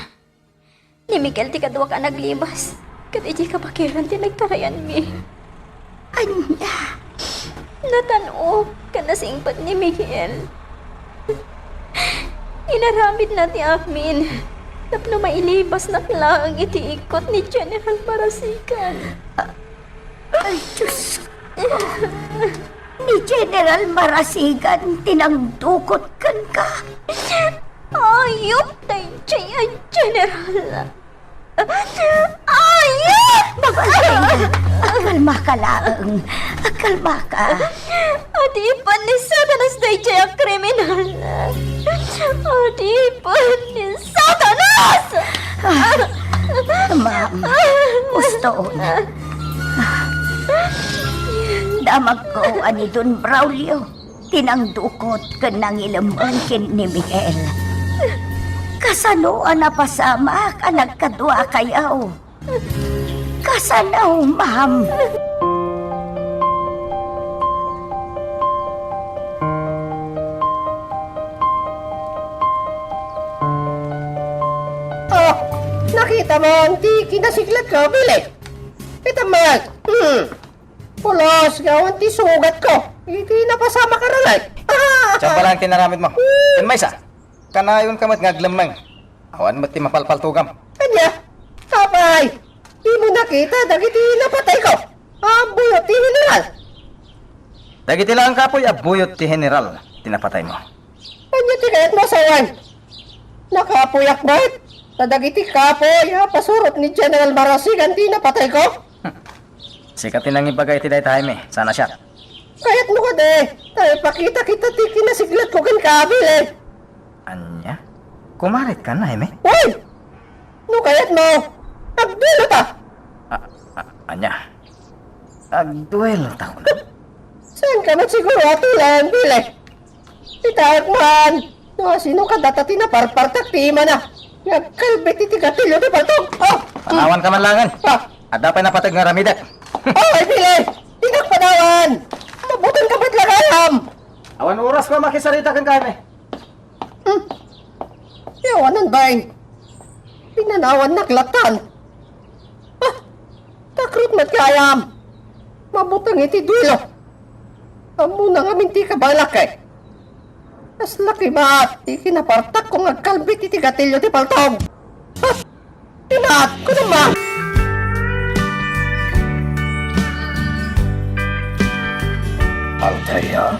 Ni Miguel ti kaduak a naglibas, ket idiay kabakelan ti nagtarayanmi. Ania? Natan-ok ken nasingpet ni Miguel. Inaramidna ti amin tapno mailibasnak laeng iti ikot ni General Marasigan. Ay, Diyos ko. Ni General Marasigan ti nangdukot kenka. Ayup daydiay a General. Ayup! Agkalmaka laeng. Agkalmaka. Adipen ni Satanas daydiay a kriminal. Adipen ni Satanas! Ah, ma'am, husto una. Damagko a ni Don Braulio ti nangdukot ken nangilemmen ken ni Miguel. Kasano a napasamak a nagkaduakayo? Kasano, ma'am? Oh, nakita mo ti kinasiglatko, Billy? Kita man. Hmm. Pulos nga awan ti sugatko iti napasamak a rangay. Ah! Siak pay laeng ti inaramidmo. Hmm. Ken maysa, kanayonka met nga aglemmeng. Awan met ti mapalpaltogam. Ania? Apay, dimo nakita dagiti napatayko a buyot ti General? Dagiti laeng kapuy a buyot ti General ti napataymo. Ania ti kayatmo a sawen? Nakapuyak met ta dagiti kapuy a pasurot ni General Marasigan ti napatayko? Sika ti nangibaga iti dayta, Jaime, saan a siak. Kayatmo kadi ta ipakitak ita ti kinasiglatko kenka, Billy? Ania? Kumarit ka, Jaime? Uy! No kayatmo, agduelota! A-, a-, ania? Agduelota koma? Saanka met siguro a tulen, Billy? Itaek man no asino kadata ti naparpartak ti imana nga agkalbit iti gatilio ti paltog. Oh! Panawanka man laengen. Ah! Adda pay napateg nga aramidek. Oh, ay, Billy! Dinak panawan! Mabutengka met la gayam! Awan orasko a makisarita kenka, Jaime. Hmm. Yawanan, bay. Pinanawannak latan. Ah, takrot met gayam. Mabuteng iti duelo. Ammona ngamin ti kabalak, eh. Kasla kibat ti kinapartakko nga agkalbit iti gatilio ti paltog. Ah, kibat, kunam man. Andrea?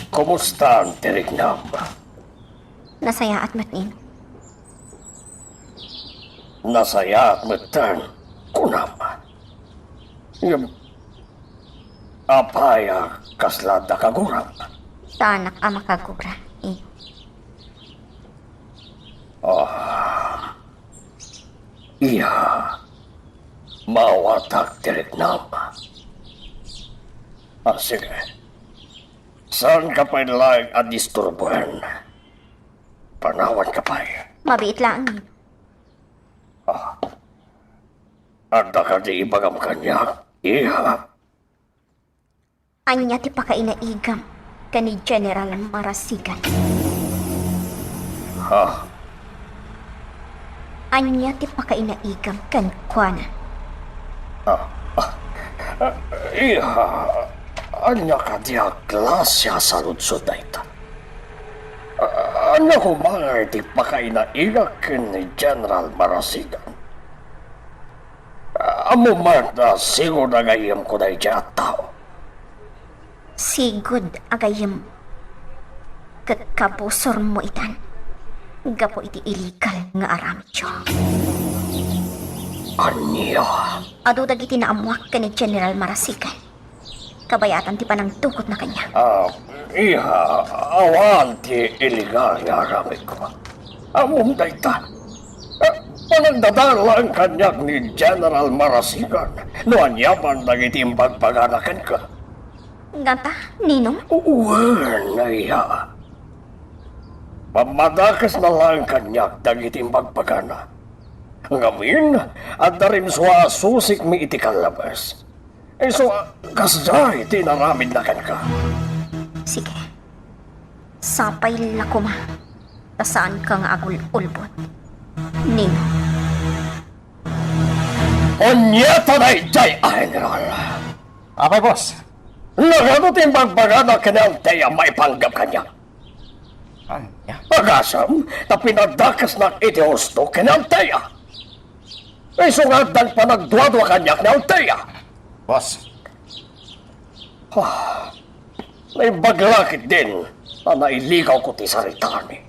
Kumusta ti riknam? Nasayaat met, Nino. Nasayaat metten, kunam. Ngem, apay a kasla adda kaguram? Saanak a makagura, Nino. Ah. Iya. Maawatak ti riknam. Ah, sige. Saanka pay laeng a disturboen. Panawanka pay. Mabiit laeng, Nino. Ah. Adda kadi ibagam kaniak, iha? Ania ti pakainaigam ken ni General Marasigan? Ha? Ania ti pakainaigam kenkuana? Ah, ah, ah, iha, ania kadi a klase a saludsod dayta? Ah, Ania koma ti pakainaigak ken ni General Marasigan? Ammom met a sigud a gayyemko daydiay a tao. Sigud a gayyem. Ket kabusormo itan gapu iti illegal nga aramidyo. Ania? Adu dagiti naammoak ken ni General Marasigan. Kabayatan ti panangtukotna kaniak. Ah, iha, awan ti illegal nga aramidko. Ammom dayta. Ah, panagdadalan kaniak ni General Marasigan no aniaman dagiti imbagbagana kenka. Ngata, Ninong? Wen, iha. Pammadakesna laeng kaniak dagiti imbagbagana. Ngamin, adda rimsua a susikmi iti kallabes. Isu a kasdiay ti inaramidna kenka. Sige. Sapay la koma ta saanka nga agul-ulbod, Ninong. Ania ta daydiay a General? Apay, boss? Nagano ti imbagbagana ken ni Althea maipanggep kaniak? Ania? Agasem ta pinadakesnak iti husto ken ni Althea. Isu nga addan panagduadua kaniak ni Althea. Boss. Ah, naimbag la ketdin a nailigawko ti saritami.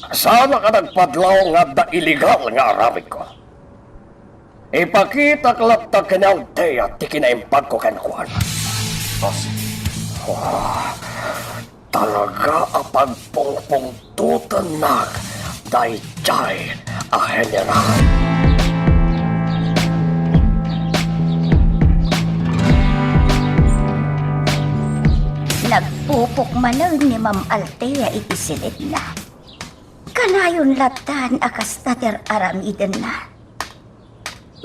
Saanak a nagpadlaw nga adda illegal nga aramidko. Ipakitak latta ken ni Althea ti kinaimbagko kenkuana. Boss. Ah, talaga a pagpungpungtotennak daydiay a General. Nagpupok manen ni Ma'am Althea iti silidna. Kanayon lattan a kasta ti ar-aramidenna.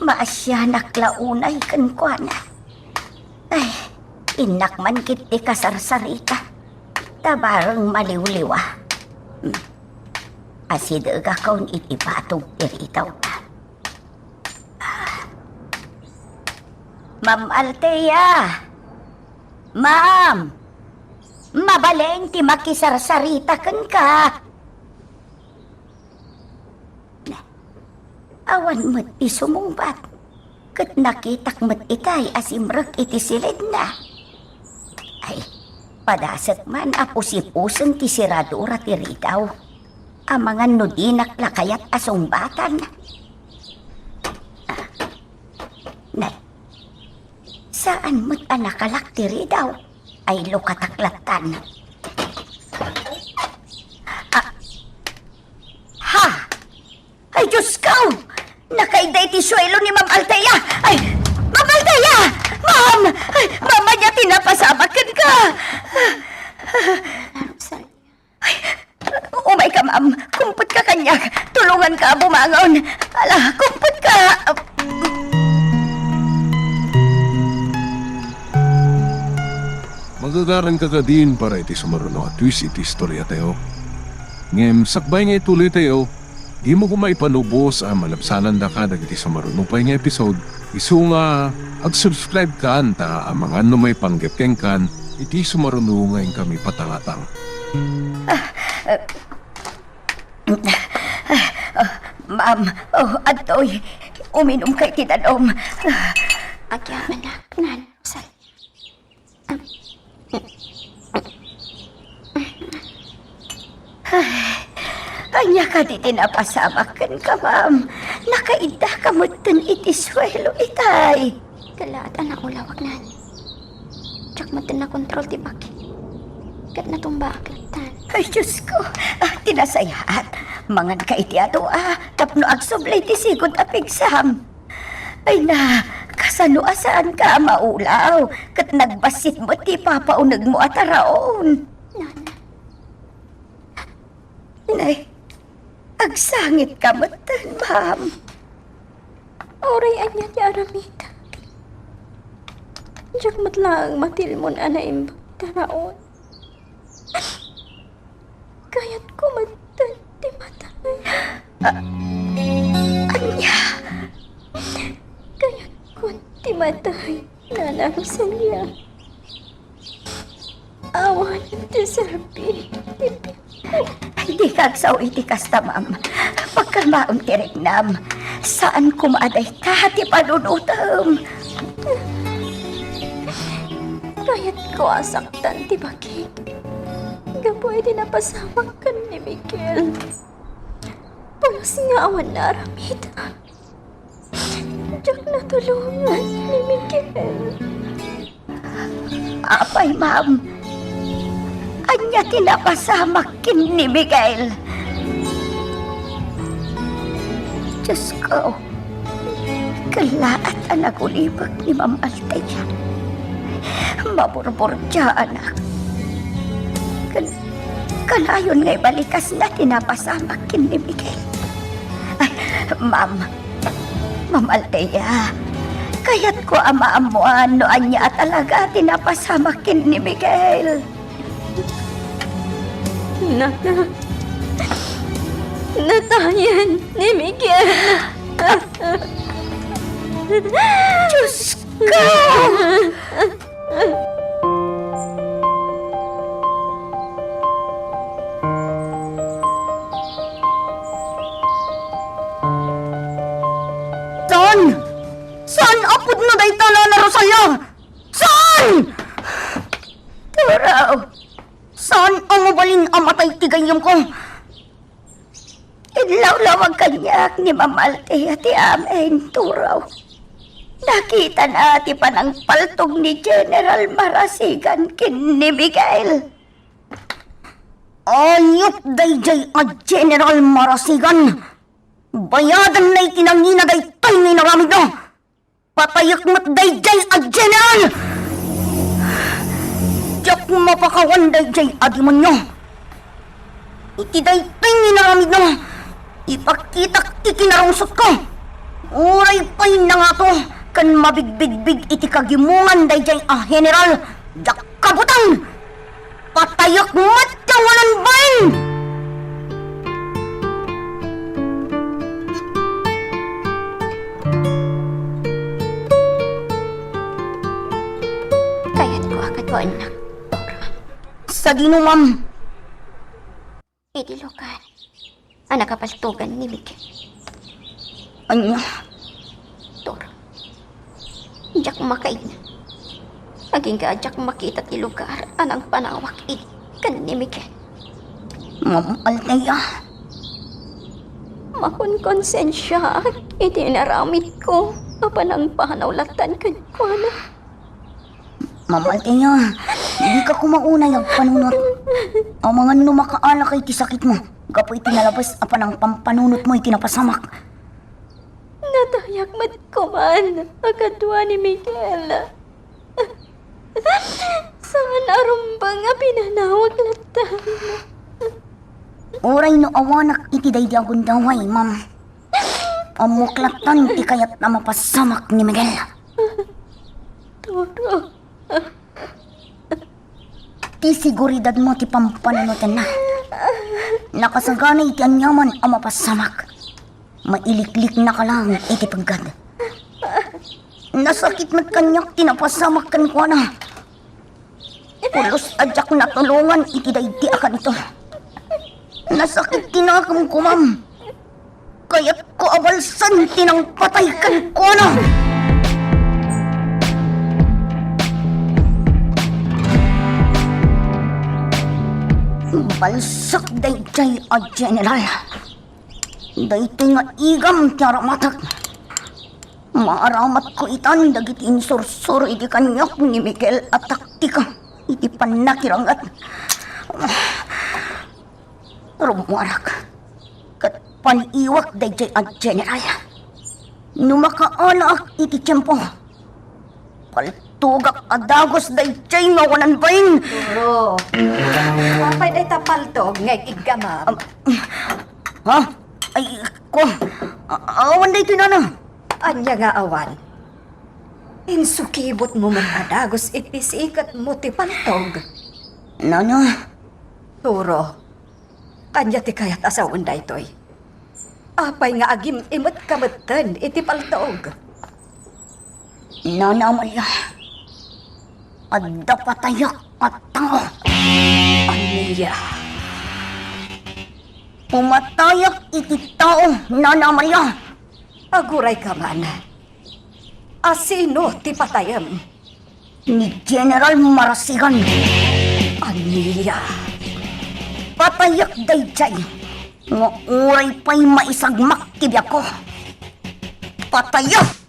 Maasianak la unay kenkuana. Ay, innak man ketdi kasarsarita. Ta bareng maliwliwa. Hmm. Asidegakon iti batog ti ritawna. Ah. Ma'am Althea! Ma'am! Mabalin ti makisarsarita kenka. Awan met ti sumungbat, ket nakitak met itay a simrek iti silidna. Ay, padasek man a pusipusen ti seradura ti ridaw. Amangan no dinak la kayat a sungbatan. Ah. Nay, saan met a nakalak ti ridaw? Ay, lukatak lattan. Ah. Ha! Ay, Diyos ko! Nakaidda iti suelo ni Ma'am Althea! Ay, Ma'am Althea! Ma'am! Ay, Ma'am, ania ti napasamak kenka? Ay, umayka, Ma'am. Kumpetka kaniak. Tulonganka a bumangon. Ala, kumpetka. Magagaranka kadin para iti sumaruno a twist iti istoriatayo. Ngem sakbay nga ituloytayo, dimo koma ipanubos a malabsanandaka dagiti sumaruno pay nga episode. Isu nga ag-subscribe kan ta amangan no maipanggep kenkan iti sumaruno nga inkami patangatang. Ah, eh, oh, Ma'am, oh, adtoy. Uminumka iti danum. Agyamanak, Nan Rosalia. Ay, ania kadi ti napasamak kenka, Ma'am? Nakaiddaka metten iti suelo itay. Talaat a naulawak, Nan. Diak metten nakontrol ti baki. Ket natumbaak lattan. Ay, Diyos ko! Ah, ti nasayaat. Manganka iti adu a tapno agsubli ti sigud a pigsam. Ay na, kasano a saanka a maulaw? Ket nagbassit met ti ipapaunegmo a taraon. Nana. Nay, agsangitka metten, Ma'am. Uray ania ti aramidek, diak met laeng matilmon a naimbag ti taraon. Kayatko metten ti matay. Ah, ania? Kayatkon ti matay, Nana Rosalia. Awan ti serbi ti biag. Dika agsaw iti kasta, ma'am. Pagkalmaem ti riknam. Saan koma a dayta ti panunotem. Kayatko a saktan ti bagik gapu iti napasamak ken ni Miguel. Pulos nga awan naaramid. Diak natulongan ni Miguel. Apay, ma'am? Ania ti napasamak ken ni Miguel? Diosko, kellaat a nagulibek ni Ma'am Althea. Maburburdiaanak. Ken, kanayon nga ibalikasna ti napasamak ken ni Miguel. Ay, ma'am, Ma'am Althea, kayatko a maammoan no ania a talaga ti napasamak ken ni Miguel. Nana, natayen ni Miguel. Diosko! Saan? Saan a pudno dayta, Nana Rosalia? Saan? Turaw! Saan a mabalin a matay ti gayyemko? Inlawlawag kaniak ni Ma'am Althea ti amin, Turaw. Nakitana ti panangpaltog ni General Marasigan ken ni Miguel. Ayup daydiay a General Marasigan! Bayadanna iti nangina daytoy nga inaramidna! Patayek met daydiay a General! Diak mapakawan daydiay a demonio. Iti daytoy nga inaramidna, ipakitak ti kinarungsotko. Uray pay nangato ken mabigbigbig iti kagimongan daydiay a General, diak kabutang! Patayek met ti awanan bain! Kayatko a kaduaennak, Dora. Sadino, ma'am? Iti lugar a nakapaltogan ni Miguel. Ania? Dora, diak makaina. Agingga a diak makita ti lugar a nangpanawak idi ken ni Miguel. Ma'am Althea. Makonkonsensiaak iti inaramidko a panangpanaw lattan kenkuana. Ma'am Althea, dika koma unay agpanunot. Amangan no makaalaka iti sakitmo gapu iti nalabes a panangpampanunotmo iti napasamak. Natayak met koman a kadua ni Miguel. Saan a rumbeng a pinanawak lattan. Uray no awanak iti daydi a gundaway, ma'am. Ammok lattan ti kayat a mapasamak ni Miguel. Turo. Ti seguridadmo ti pampanunotenna. Nakasagana iti aniaman a mapasamak. Mailikliknaka laeng iti peggad. Nasakit met kaniak ti napasamak kenkuana. Pulos a diak natulongan iti daydi a kanito. Nasakit ti nakemko, ma'am. Kayatko a balsen ti nangpatay kenkuana. Balsek daydiay a General. Daytoy nga igam ti aramatek. Maaramatko itan dagiti insursuro idi kaniak ni Miguel a taktika iti pannakiranget. Rummuarak ket paniiwak daydiay a General. No makaalaak iti tiempo, paltogak a dagus daydiay nga awanan bain. Turo. Apay dayta paltog nga ig-iggamam? Am, ha? Ay, ko. A-, awan daytoy, nana. Ania nga awan? Insukibotmo met a dagus iti siketmo ti paltog. Nana. Turo. Ania ti kayat a sawen daytoy? Apay nga agim-imetka metten iti paltog? Nana Amalia, adda patayak a tao. Ya. Pumatayak iti tao, Nana Maria. Agurayka man. Asino ti patayem? Ni General Marasigan. Ania? Patayak daydiay nga uray pay maisagmak ti biagko. Patayak!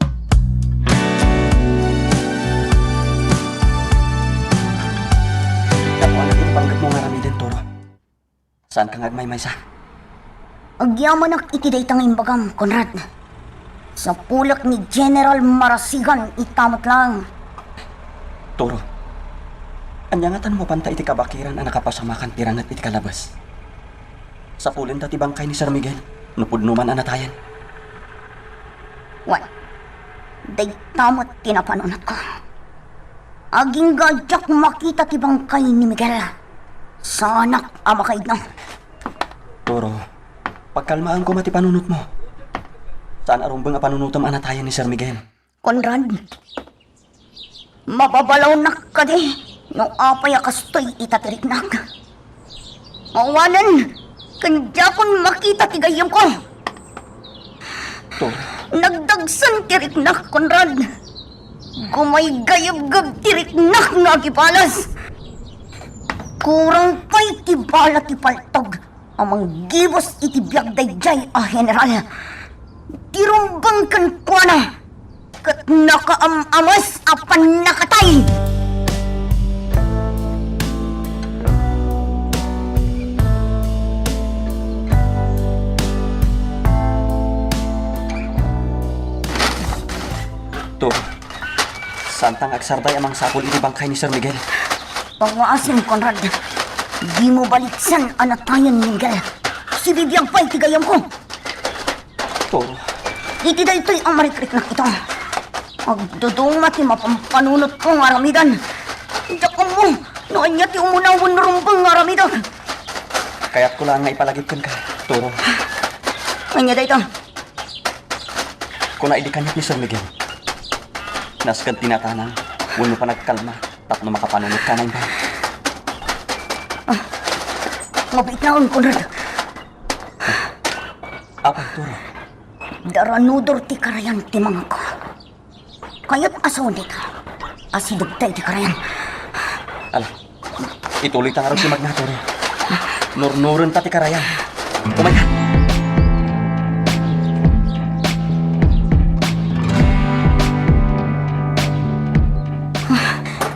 Gapu iti panggepmo nga aramiden, Toro. Saanka nga agmaymaysa? Agyamanak iti dayta nga imbagam, Conrad. Sapulek ni General Marasigan ita met laeng. Toro, ania ngatan mapanta iti kabakiran a nakapasamakan ti ranget iti kalabas? Sapulenda ti bangkay ni Sir Miguel no pudno man a natayen. Wen, dayta met ti napanunotko. Agingga a diak makita ti bangkay ni Miguel. Saanak a makaidno. Toro, pagkalmaem koma ti panunotmo. Saan a rumbeng a panunotem a natayen ni Sir Miguel. Conrad, mababalawnak kadi no apay a kastoy ita ti riknak? Awanen, ken diakon makita ti gayyemko. Toro. Nagdagsen ti riknak, Conrad. Gumaygayebgeb ti riknak nga agibalas. Kurang pay ti bala ti paltog a manggibus iti biag daydiay a general. Ti rumbeng kenkuana ket nakaam-amas a pannakatay. To, saanta nga agsardaya a mangsapul iti bangkay ni Sir Miguel. Pangngaasim, Conrad. Dimo baliksan a natayen ni Miguel. Sibibiag pay ti gayyemko. Toro. Iti daytoy a marikriknak ita, agduduma ti mapampanunotko nga aramiden. Diak ammo no ania ti umuna wenno rumbeng nga aramidek. Kayatko laeng nga ipalagip kenka, Toro. Ania dayta? Kuna idi kaniak ni Sir Miguel, nasken ti natanang wenno panagkalma tapno makapanunot ka nga imbag. Ah, mabiit laeng, Conrad. Apay, Toro? Daranudor ti karayan ti mangko. Kayat a sawen dayta, asidegta iti karayan. Ala, ituloyta ngarud ti magna, Toro. Nurnurenta ti karayan. Umayka.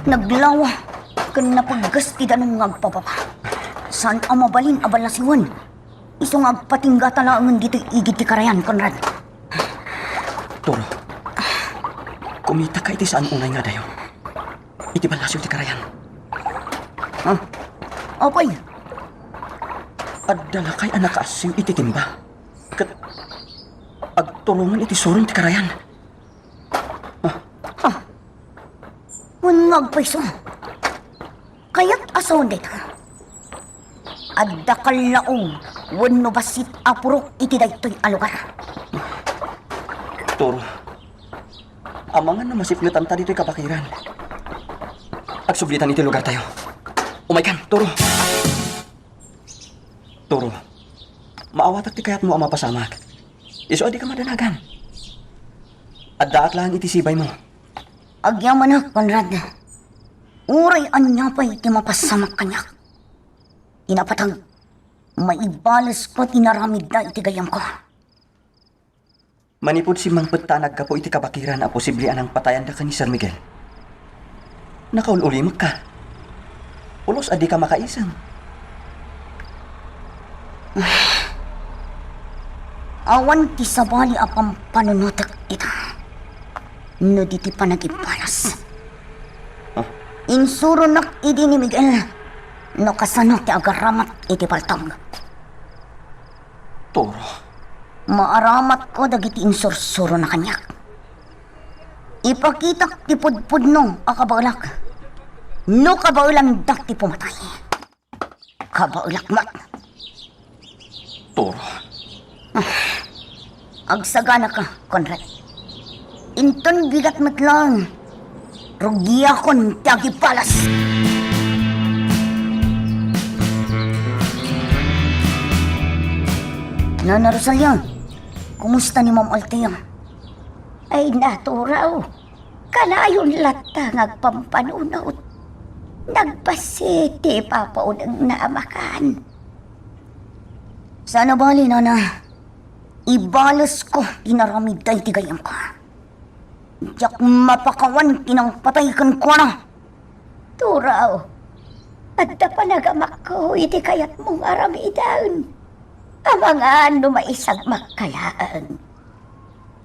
Naglawa ken napegges ti danum nga agpababa. Saan a mabalin a ballasiwen. Isu nga agpatinggata laengen ditoy igid ti karayan, Conrad. Toro, kumitaka iti saan unay nga adayo iti ballasiw ti karayan. Ah, apay? Adda lakay a nakaassiw iti timba ket agturongen iti surong ti karayan. Ah. Ah. Wen nga agpayso. Kayat a sawen dayta. Adda kallaong wenno bassit a purok iti daytoy a lugar. Toro, amangan no masipngetanta ditoy kabakiran. Agsublitan iti lugartayo. Umaykan, Toro. Toro, maawatak ti kayatmo a mapasamak. Isu a dika madanagan. Addaak laeng iti sibaymo. Agyamanak, Conrad. Uray ania pay ti mapasamak kaniak, inapateg, maibalesko ti naramidda iti gayyemko. Manipud simmangpettanak gapu iti kabakiran a posible a nangpatayanda ken ni Sir Miguel, nakaul-ulimekka. Pulos a dika makaisem. Awan ti sabali a pampanunotek ita no di ti panagibbalas. Ah? Insuronak idi ni Miguel no kasano ti agaramat iti paltog. Toro. Maaramatko dagiti insursurona kaniak. Ipakitak ti pudpudno a kabaelak. No kabaelandak ti pumatay, kabaelak met. Toro. Agsaganaka, Conrad. Inton bigat met laeng, rugiakon ti agibalas. Nana Rosalia, kumusta ni Ma'am Althea? Ay, naturaw. Kanayon latta nga agpampanunot. Nagbassit ti ipapaunegna a makan. Saan a bali, Nana. Ibalesko ti inaramidda iti gayyemko. Diak mapakawan ti nangpatay kenkuana. Turaw, adda panagamakko iti kayatmo nga aramiden. Amangan no maisagmakka laeng.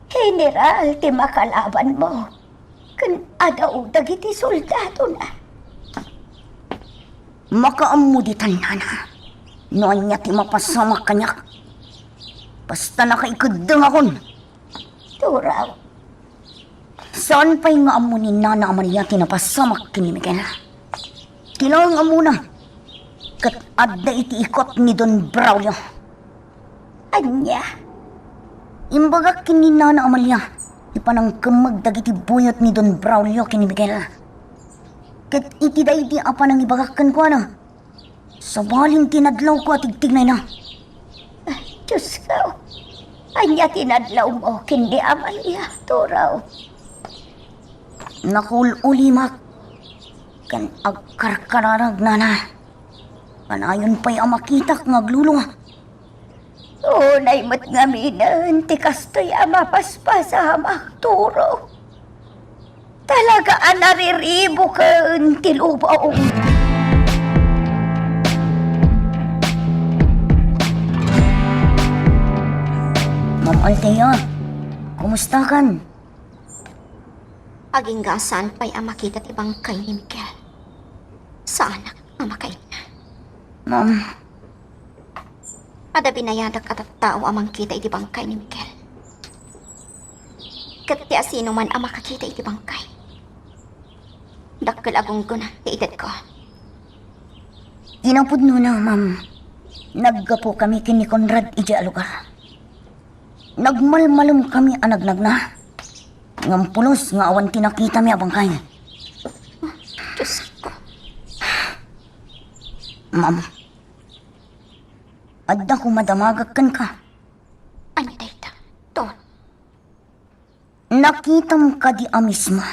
General ti makalabanmo ken adaw dagiti soldadona. Makaammo ditan, Nana, no ania ti mapasamak kaniak. Basta nakaikeddengakon. Turaw. Saan pay nga ammo ni Nana Amalia ti napasamak ken ni Miguel. Ti laeng ammona, ket adda iti ikut ni Don Braulio. Ania? Imbagak ken ni Nana Amalia ti panangkemmeg dagiti buyot ni Don Braulio ken ni Miguel. Ket iti daydi a panangibagak kenkuana, sabalin tinadlawko a tigtignayna. Ay, Diosko, ania tinadlawmo ken ni Amalia, Turaw? Nakuul-ulimak ken agkarkararag, Nana. Kanayon pay a makitak nga aglulua. Unay met ngaminen ti kastoy a mapaspasamak, Turaw. Talaga a nariribuken ti lubong. Ma'am Althea, kumustakan? Agingga a saan pay a makita ti bangkay ni Miguel. Saanak a makainna. Ma'am, Adda binayadak a tattao a mangkita iti bangkay ni Miguel. Ket ti asinoman a makakita iti bangkay, dakkel a gunggona ti itedko. Kinapudnona, ma'am, naggapukami ken ni Conrad idiay a lugar. Nagmalmalemkami a nagnagna. Ngem pulos nga awan ti nakitami a bangkay. Diosko. Ma'am, adda koma damagek kenka. Ania dayta, Ton? Nakitam kadi a mismo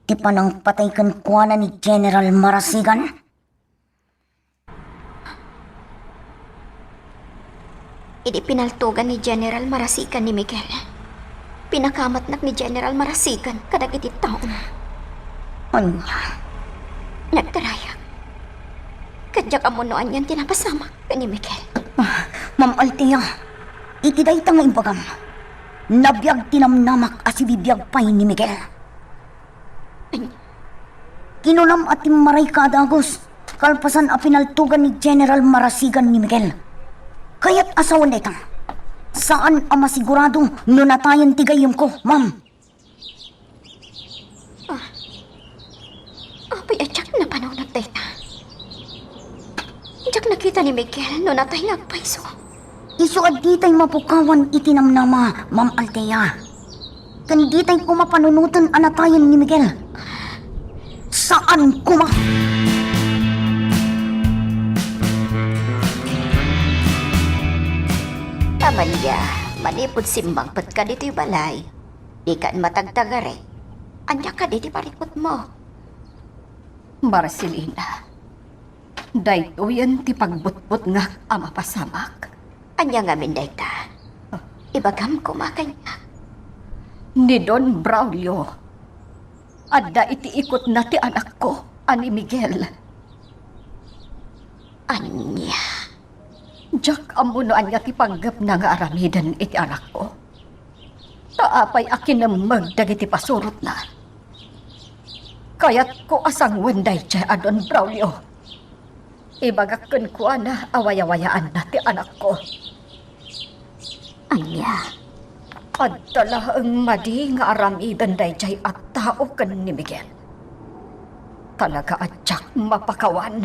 ti panangpatay kenkuana ni General Marasigan? Idi pinaltogan ni General Marasigan ni Miguel, pinakamatnak ni General Marasigan kadagiti taona. Ania? Nagtarayak. Ket diak ammo no anian ti napasamak ken ni Miguel. Ah, Ma'am Althea, iti dayta nga imbagam, nabiag ti namnamak a sibibiag pay ni Miguel. Kinunam a timmarayka a dagus, kalpasan a pinaltogan ni General Marasigan ni Miguel. Kayat a sawen dayta, saan a masigurado no natayen ti gayyemko, ma'am. Ah, apay a diak napanunot dayta? Diak nakita ni Miguel no natay nga agpayso. Isu a ditay mapukawan iti namnama, Ma'am Althea. Ken ditay koma panunoten a natayen ni Miguel. Saan koma! Amalia, manipud simmangpetka ditoy balay, dikan matagtagarik. Ania kadi ti parikutmo? Marcelina, daytoyen ti pagbutbutngak a mapasamak. Ania ngamin dayta? Ibagam koma kaniak. Ni Don Braulio, adda iti ikutna ti anakko a ni Miguel. Ania? Diak ammo no ania ti panggepna nga aramiden iti anakko. Ta apay a kinemmeg dagiti pasurotna? Kayatko a sangoen daydiay a Don Braulio. Ibagak kenkuana a wayawayaanna ti anakko. Ania? Adda laeng madi nga aramiden daydiay a tao ken ni Miguel. Talaga a diak mapakawan.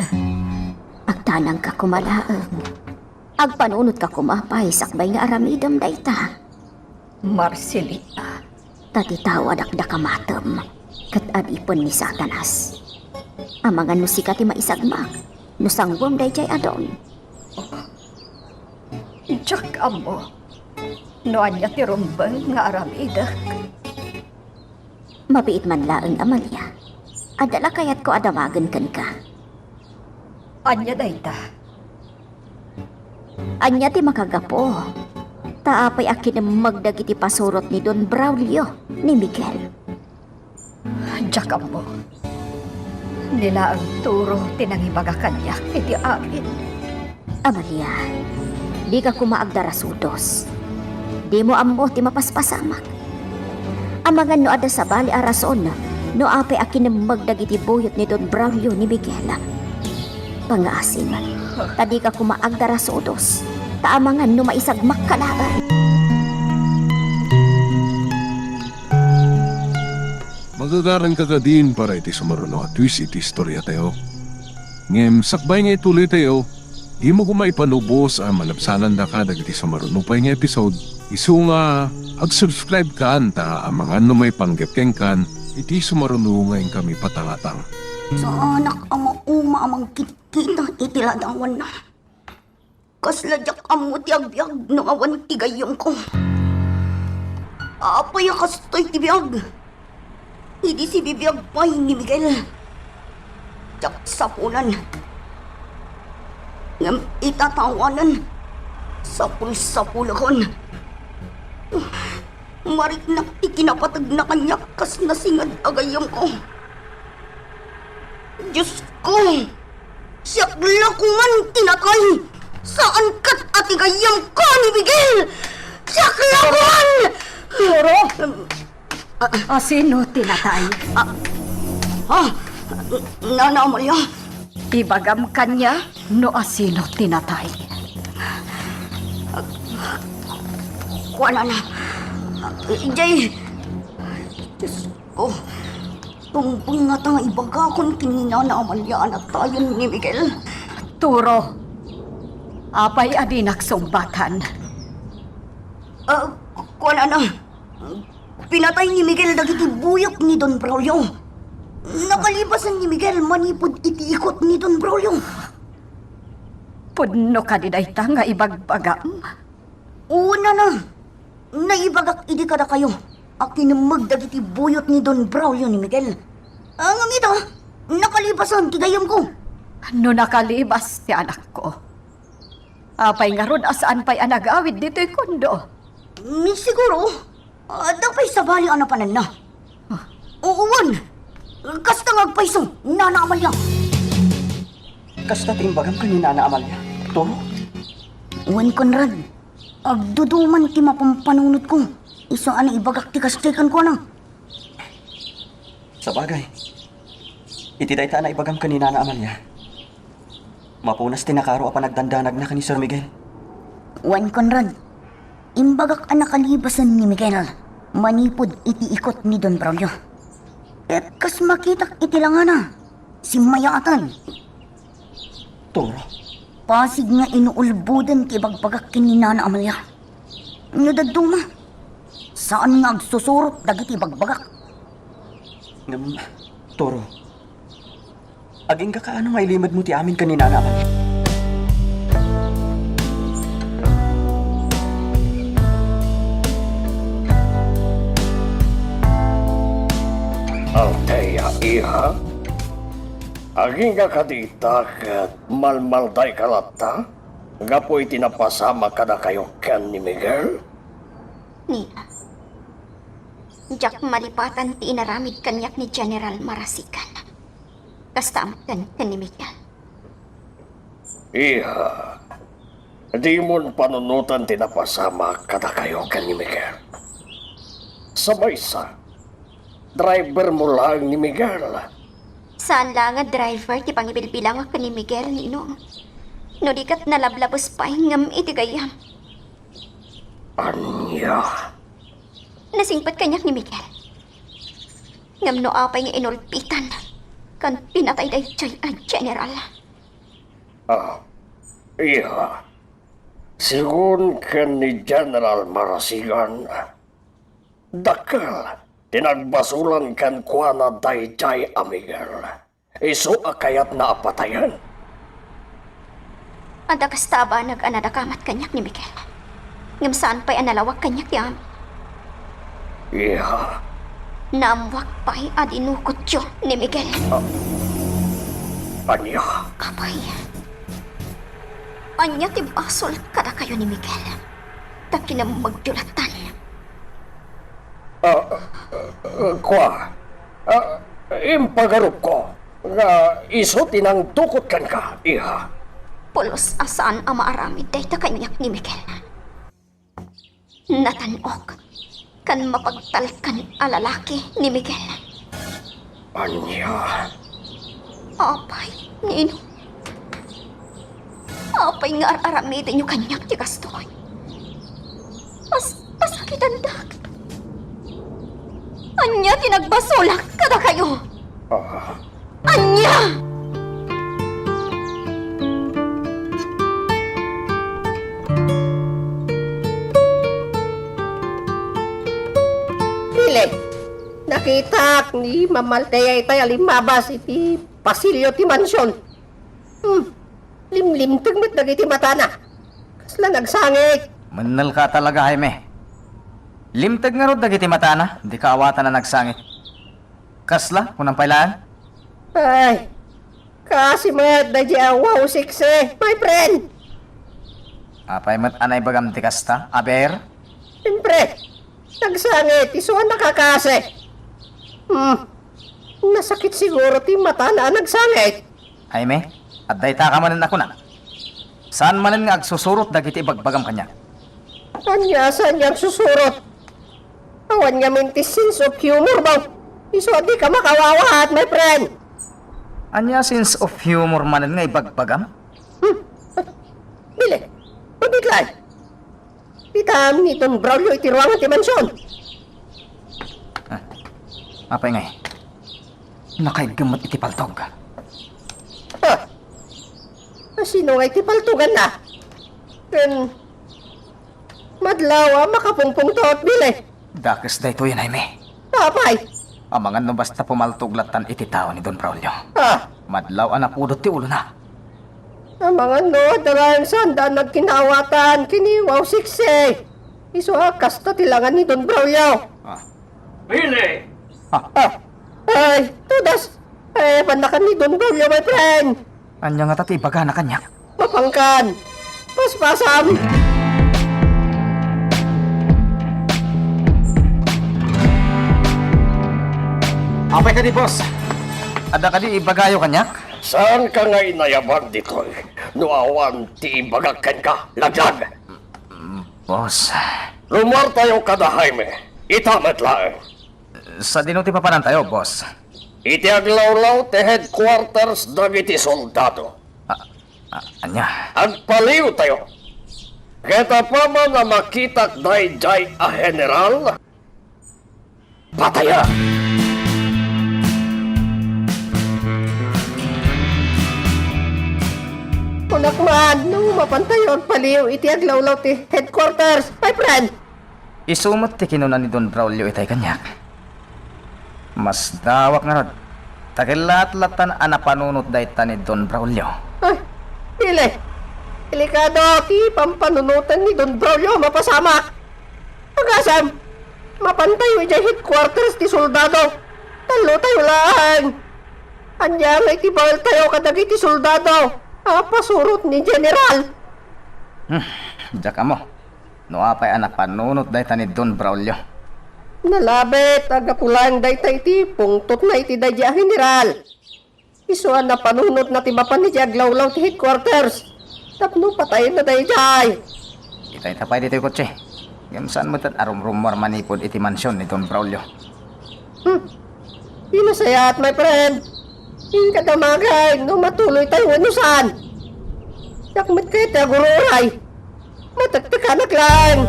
Agdanangka koma laeng. Agpanunotka koma pay sakbay nga aramidem dayta. Marcelina. Ta ti tao a dakdakamatem ket adipen ni Satanas. Amangan no sika ti maisagmak no sanguem daydiay a Don. Diak ammo no ania ti rumbeng nga aramidek. Mabiit man laeng, Amalia. Adda la kayatko a damagen kenka. Ania dayta? Ania ti makagapu? Ta apay a kinemmeg dagiti pasurot ni Don Braulio ni Miguel? Diak ammo. Ni laeng Turo ti nangibaga kaniak iti amin. Amalia, dika koma agdarasudos. Dimo ammo ti mapaspasamak. Amangan no adda sabali a rason no apay a kinemmeg dagiti buyot ni Don Braulio ni Miguel. Pangngaasim, ta dika koma agdarasudos, ta amangan no maisagmakka laeng. Magagaranka kadin para iti sumaruno a twist iti istoriatayo. Ngem sakbay nga ituloytayo, dimo koma ipalubos a malabsanandaka dagiti sumaruno pay nga episode. Isu nga ag-subscribe kan ta amangan no maipanggep kenkan iti sumaruno nga inkami patangatang. Saanak a mauma a mangkitkita iti ladawanna. Kasla diak ammo ti agbiag no awan ti gayyemko. Apay a kastoy ti biag? Idi sibibiag pay ni Miguel, diak sapulan. Ngem itatawanan, sapulsapulakon. Mariknak ti kinapategna kaniak kas nasinged a gayyemko. Diosko! Siak la koman ti natay! Saan ket a ti gayyemko ni Miguel! Siak la koman! Turo! Asino ti natay? Ah, ah, Nana Amalia. Ibagam kaniak no asino ti natay. Kuanana. Jay. Diosko. Rumbeng ngata nga ibagakon ken ni Nana Amalia a natayen ni Miguel. Turo. Apay a dinak sungbatan? Ah, kuanana. Pinatay ni Miguel dagiti buyot ni Don Braulio. Nakalibasan ni Miguel manipud iti ikot ni Don Braulio. Pudno kadi dayta nga ibagbagam? Wen, nana, naibagak idi kadakayo a kinemmeg dagiti buyot ni Don Braulio ni Miguel. Ah, ngem ita, nakalibasan ti gayyemko. No nakalibas ti anakko, apay ngarud a saan pay a nagawid ditoy kondo? Ni siguro, adda pay sabali a napananna. Ah. Wen, kasta nga agpayso, Nana Amalia. Kasta ti imbagam ken ni Nana Amalia, Turo? Wen, Conrad. Agduduman ti mapampanunotko. Isu a naibagak ti kasta kenkuana. Sabagay, iti dayta a naibagam ken ni Nana Amalia, mapunas ti nakaro a panagdandanagna ken ni Sir Miguel. Wen, Conrad, imbagak a nakalibasan ni Miguel manipud iti ikot ni Don Braulio. Ket kas makitak iti langana, simmayaatan. Turo. Pasig nga inuulboden ti ibagbagak ken ni Nana Amalia. No dadduma, saan nga agsusurot dagiti ibagbagak. Ngem, Turo, agingga kaano nga ilimedmo ti amin ken ni Nana Amalia? Althea, iha? Agingga kadi ita ket malmaldayka latta gapu iti napasamak kadakayo ken ni Miguel? Nina, diak malipatan ti inaramid kaniak ni General Marasigan. Kasta met ken, ken ni Miguel. Iha, dimon panunoten ti napasamak kadakayo ken ni Miguel. Sa maysa, drivermo laeng ni Miguel. Saan la nga driver ti pangibilbilangak ken ni Miguel, Ninong. No di ket nalablabos pay ngem iti gayyem. Ania? Nasingpet kaniak ni Miguel. Ngem no apay nga inulpitan ken pinatay daytoy a general? Ah, iha. Segun ken ni General Marasigan, dakkel ti nagbasolan kenkuana daydiay a Miguel. Isu a kayatna a patayen. Adda kasta a banag a nadakamat kaniak ni Miguel. Ngem saan pay a nalawag kaniak ti amin. Iha. Naammoak pay a dinukotyo ni Miguel. Ah. Ania? Apay, ania ti basol kadakayo ni Miguel? Ta kinamumegyo lattan. Ah, ah, kua, ah, impagarupko nga isu ti nangdukot kenka, iha. Pulos a saan a maaramid dayta kaniak ni Miguel. Natan-ok ken mapagtalkan a lalaki ni Miguel. Ania? Apay, Ninong. Apay nga ar-aramidenyo kaniak ti kastoy? Pas-, pasakitandak. Ania ti nagbasolak kadakayo? Ah. Ania? Pili, nakitak ni Ma'am Althea itay a limmabas iti pasilyo ti mansion. Hmm, limlimteg met dagiti matana. Kasla nagsangit. Mennelka talaga, Jaime. Limteg ngarud dagiti matana, dika awatan a nagsangit. Kasla, kunam pay laeng? Ay, kasi met daydi a wow sexy, my friend. Apay met a naibagam ti kasta, aber? Siyempre, nagsangit, isu a nakakasi. Hmm, nasakit siguro ti matana a nagsangit. Jaime, adda itaka manen a kuna. Saan manen nga agsusurot dagiti ibagbagam kaniak. Ania saan nga agsusurot? Awan ngamin ti sense of humor mo. Isu a dika makawawat, my friend. Ania sense of humor manen nga ibagbagam? Hmm. Bili, pabitlan. Itam ni Don Braulio iti ruangan ti mansion. Ah, apay ngay? Nakaigem met iti paltog. Ah, sino nga iti paltoganna? Ken madlaw a makapungpungtot, Bili. Dakes daytoy, Jaime. Apay? Amangan no basta pumaltog lattan iti tao ni Don Braulio. Ah. Madlaw a napudot ti ulona. Amangan no adda laeng sanda a nagkinaawatan ken ni Wow Siksi. Isu a kasta ti langan ni Don Braulio. Ah. Bili! Ah. Ah. Ay, tudas! Ay, pannakan ni Don Braulio, my friend! Ania ngata ti ibagana kaniak? Mapangkan! Paspasam! Apay kadi, boss? Adda kadi ibagayo kaniak? Saanka nga inayaban ditoy no awan ti ibagak kenka, laglag? Mm, boss. Rumuartayo kada Jaime. Ita met laeng. Sadino ti papanantayo, boss? Iti aglawlaw ti headquarters dagiti soldado. A-, a-, ania? Agpaliwtayo. Ket apaman a makitak daydiay a general, patayen! Kunak man, no mapantayo agpaliw iti aglawlaw ti headquarters, my friend! Isu met ti kinuna ni Don Braulio itay kaniak. Masdawak ngarud, ta kellaat lattan a napanunot dayta ni Don Braulio. Ay, Bili, delikado ti pampanunotan ni Don Braulio a mapasamak. Agasem, mapantayo idiay headquarters ti soldado. Tallotayo laeng. Ania nga iti baeltayo kadagiti soldado a pasurot ni General? Hmm, diak ammo. No apay a napanunot dayta ni Don Braulio? Nalabit a gapu laeng dayta iti pungtotna iti daydi a general. Isu a napanunotna ti mapan idiay aglawlaw ti headquarters tapno patayenna daydiay. Itayta pay ditoy kotse. Ngem saan met a rumrumuar manipud iti mansion ni Don Braulio. Hmm. Pinasayaat, my friend. Inka damagay no matuloytayo wenno saan. Diak met kayat ti agur-uray. Matektekanak laeng.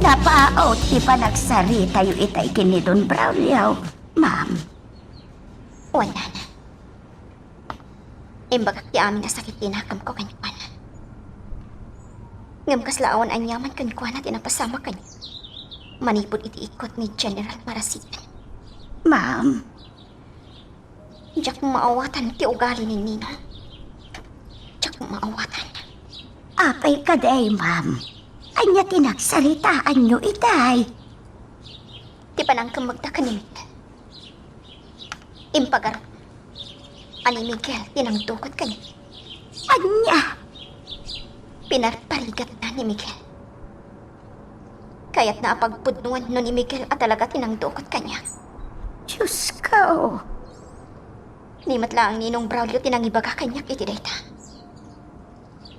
Napaut ti panagsaritayo itay ken ni Don Braulio, ma'am. Wala na. Imbagak ti amin a sakit ti nakemko kenkuana. Ngem kasla awan aniaman kenkuana ti napasamak kaniak. manipud iti ikot ni General Marasigan. Ma'am. Diak maawatan ti ugali ni Ninong. Diak maawatan. Apay kadi, ma'am? Ania ti nagsaritaanyo itay? Ti panangkemmegda ken ni Miguel. Impagarupna a ni Miguel ti nangdukot kaniak. Ania? Pinarparigatna ni Miguel. Kayatna a pagpudnoan no ni Miguel a talaga ti nangdukot kaniak. Diyos ko! Ni met laeng Ninong Braulio ti nangibaga kaniak iti dayta.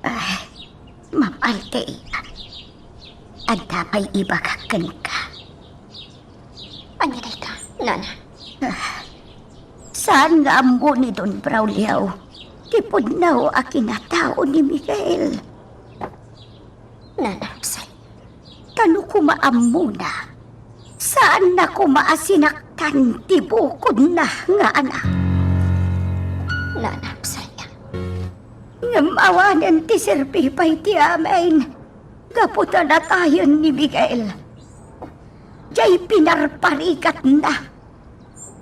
Ah, Ma'am Althea, adda pay ibagak kenka. Ania dayta, nana? Ah, saan nga ammo ni Don Braulio ti pudno a kinatao ni Miguel. Nana Rosalia. Ta no koma ammona, saanna koma a sinaktan ti bukodna nga anak. Nana Rosalia. Ngem awanen ti serbi pay ti amin gapu ta natayen ni Miguel. Diay pinarparigatna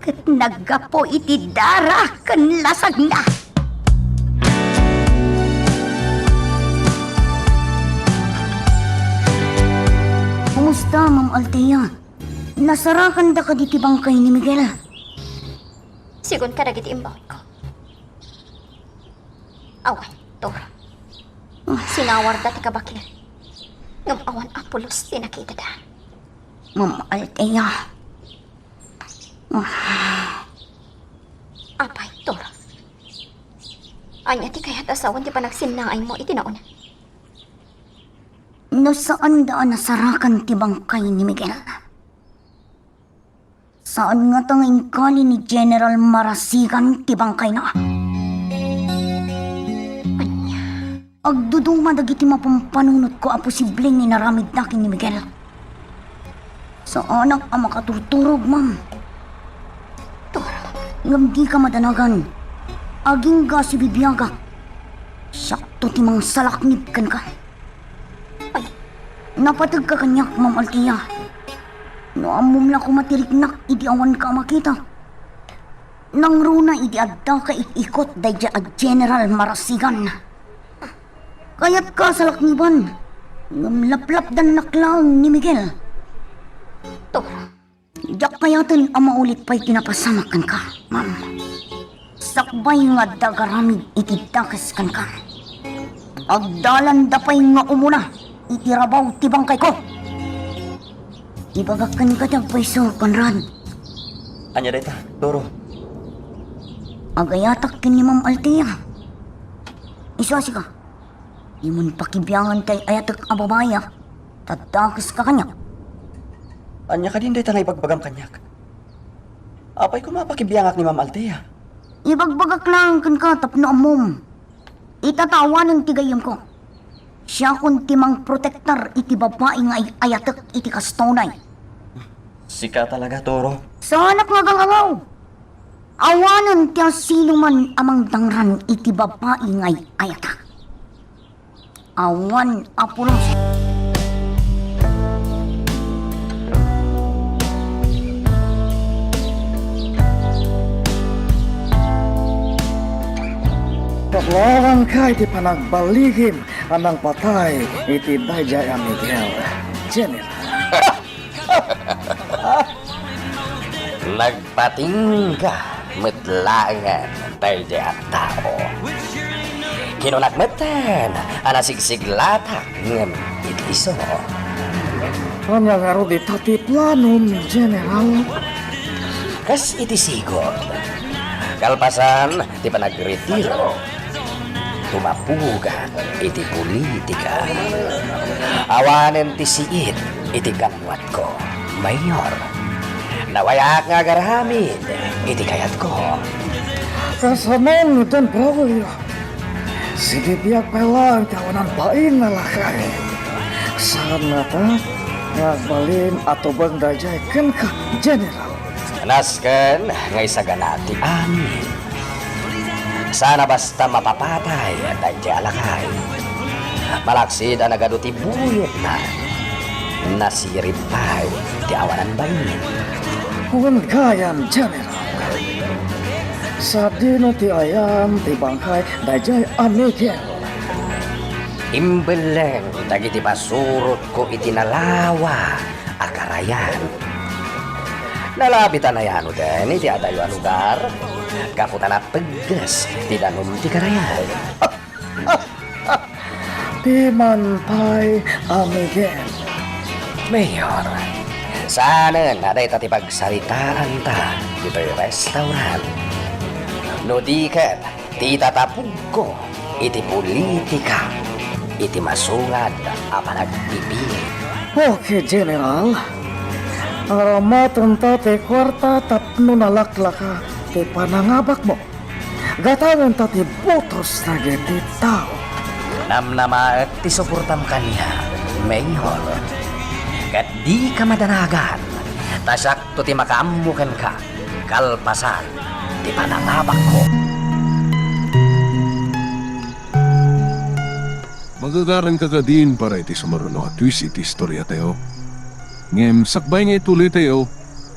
ket naggapu iti dara ken lasagna. Kumusta, Ma'am Althea? Nasarakanda kadi ti bangkay ni Miguel? Sigun kadagiti imbawatko. Awan, Toro. Sinawarda ti kabakilan. Ngem awan a pulos ti nakitada. Ma'am Althea. Apay, Toro. Ania ti kayat a sawen ti panagsinnaaymo iti nauna? No saanda a nasarakan ti bangkay ni Miguel, saan ngata nga inkali ni General Marasigan ti bangkayna? Ania? Agduduma dagiti mapampanunotko a posibleng inaramidda ken ni Miguel. Saanak a makaturturog, ma'am. Toro. Ngem dika madanagan. Agingga a sibibiagak. Siakto ti mangsalaknib kenka. Ay. Napategka kaniak, Ma'am Althea. No ammom la koma ti riknak idi awanka a makita. Nangruna idi addaka it ikot daydiay a General Marasigan. Kayatka a salakniban, ngem laplapdannak laeng ni Miguel. Toro. Diak kayaten a maulit pay ti napasamak kenka, ma'am. Sakbay nga adda agaramid iti dakes kenka, agdalanda pay nga umuna iti rabaw ti bangkayko. Ibagak kenka ti agpayso, Conrad. Ania dayta, Toro? Agayatak ken ni Ma'am Althea. Isu a sika, dimon pakibiangan ti ay-ayatek a babai, a. Ta dakeska kaniak. Ania kadin dayta nga ibagbagam kaniak? Apay koma a pakibiangak ni Ma'am Althea? Ibagbagak laeng kenka tapno ammom. Ita ta awanen ti gayyemko. Siakon ti mangprotektar iti babai nga ay-ayatek iti kastoy. Sika talaga, Toro. Saanak nga agangangaw. Awanen ti asinoman a mangdangran iti babai nga ay-ayatek. Awan a pulos. Kaplawanka iti panagbaligim a nangpatay iti daydiay a Miguel. General. Nagpatingga met laengen daydiay a tao. Kinunak metten a nasigsiglatak ngem iti isu. Ania ngarud ita ti planom, General? Kas iti sigud, kalpasan ti panagretiro, tumapugan iti politika. Awanen ti siit iti ganwatko, Mayor. Nawayak nga agaramid iti kayatko. Kasano ni Don Braulio? Sibibiag pay laeng ti awanan bain a lakay. Saan ngata nga agbalin a tubeng daydiay kenka, General? Nasken nga isagana ti amin. Saan a basta mapapatay daydiay a lakay. Malaksid a nagadu ti buyotna. Nasirib pay ti awanan bain. Wen gayam, General. Sadino ti ayan ti bangkay daydiay a Miguel? Imbelleng dagiti pasurotko iti nalawa a karayan. Nalabit a nayanoden iti adayo a lugar gapu ta napegges ti danum ti karayan. Piman pay a Miguel. Mayor, saanen a dayta ti pagsaritaanta ditoy restaurant. No di ket, ti tatapugko iti politika iti masungad a panagpipili. Okay, General. Aramatonta ti kuarta tapno nalaklaka ti panangabakmo. Gatangenta ti botos dagiti tao. Namnamaek ti suportam kaniak, Mayor. Ket dika madanagan, ta siakto ti makaammo kenka, kalpasan ti panangabakko. Magagaranka kadin para iti sumaruno a twist iti istoriatayo. Ngem sakbay nga ituloytayo,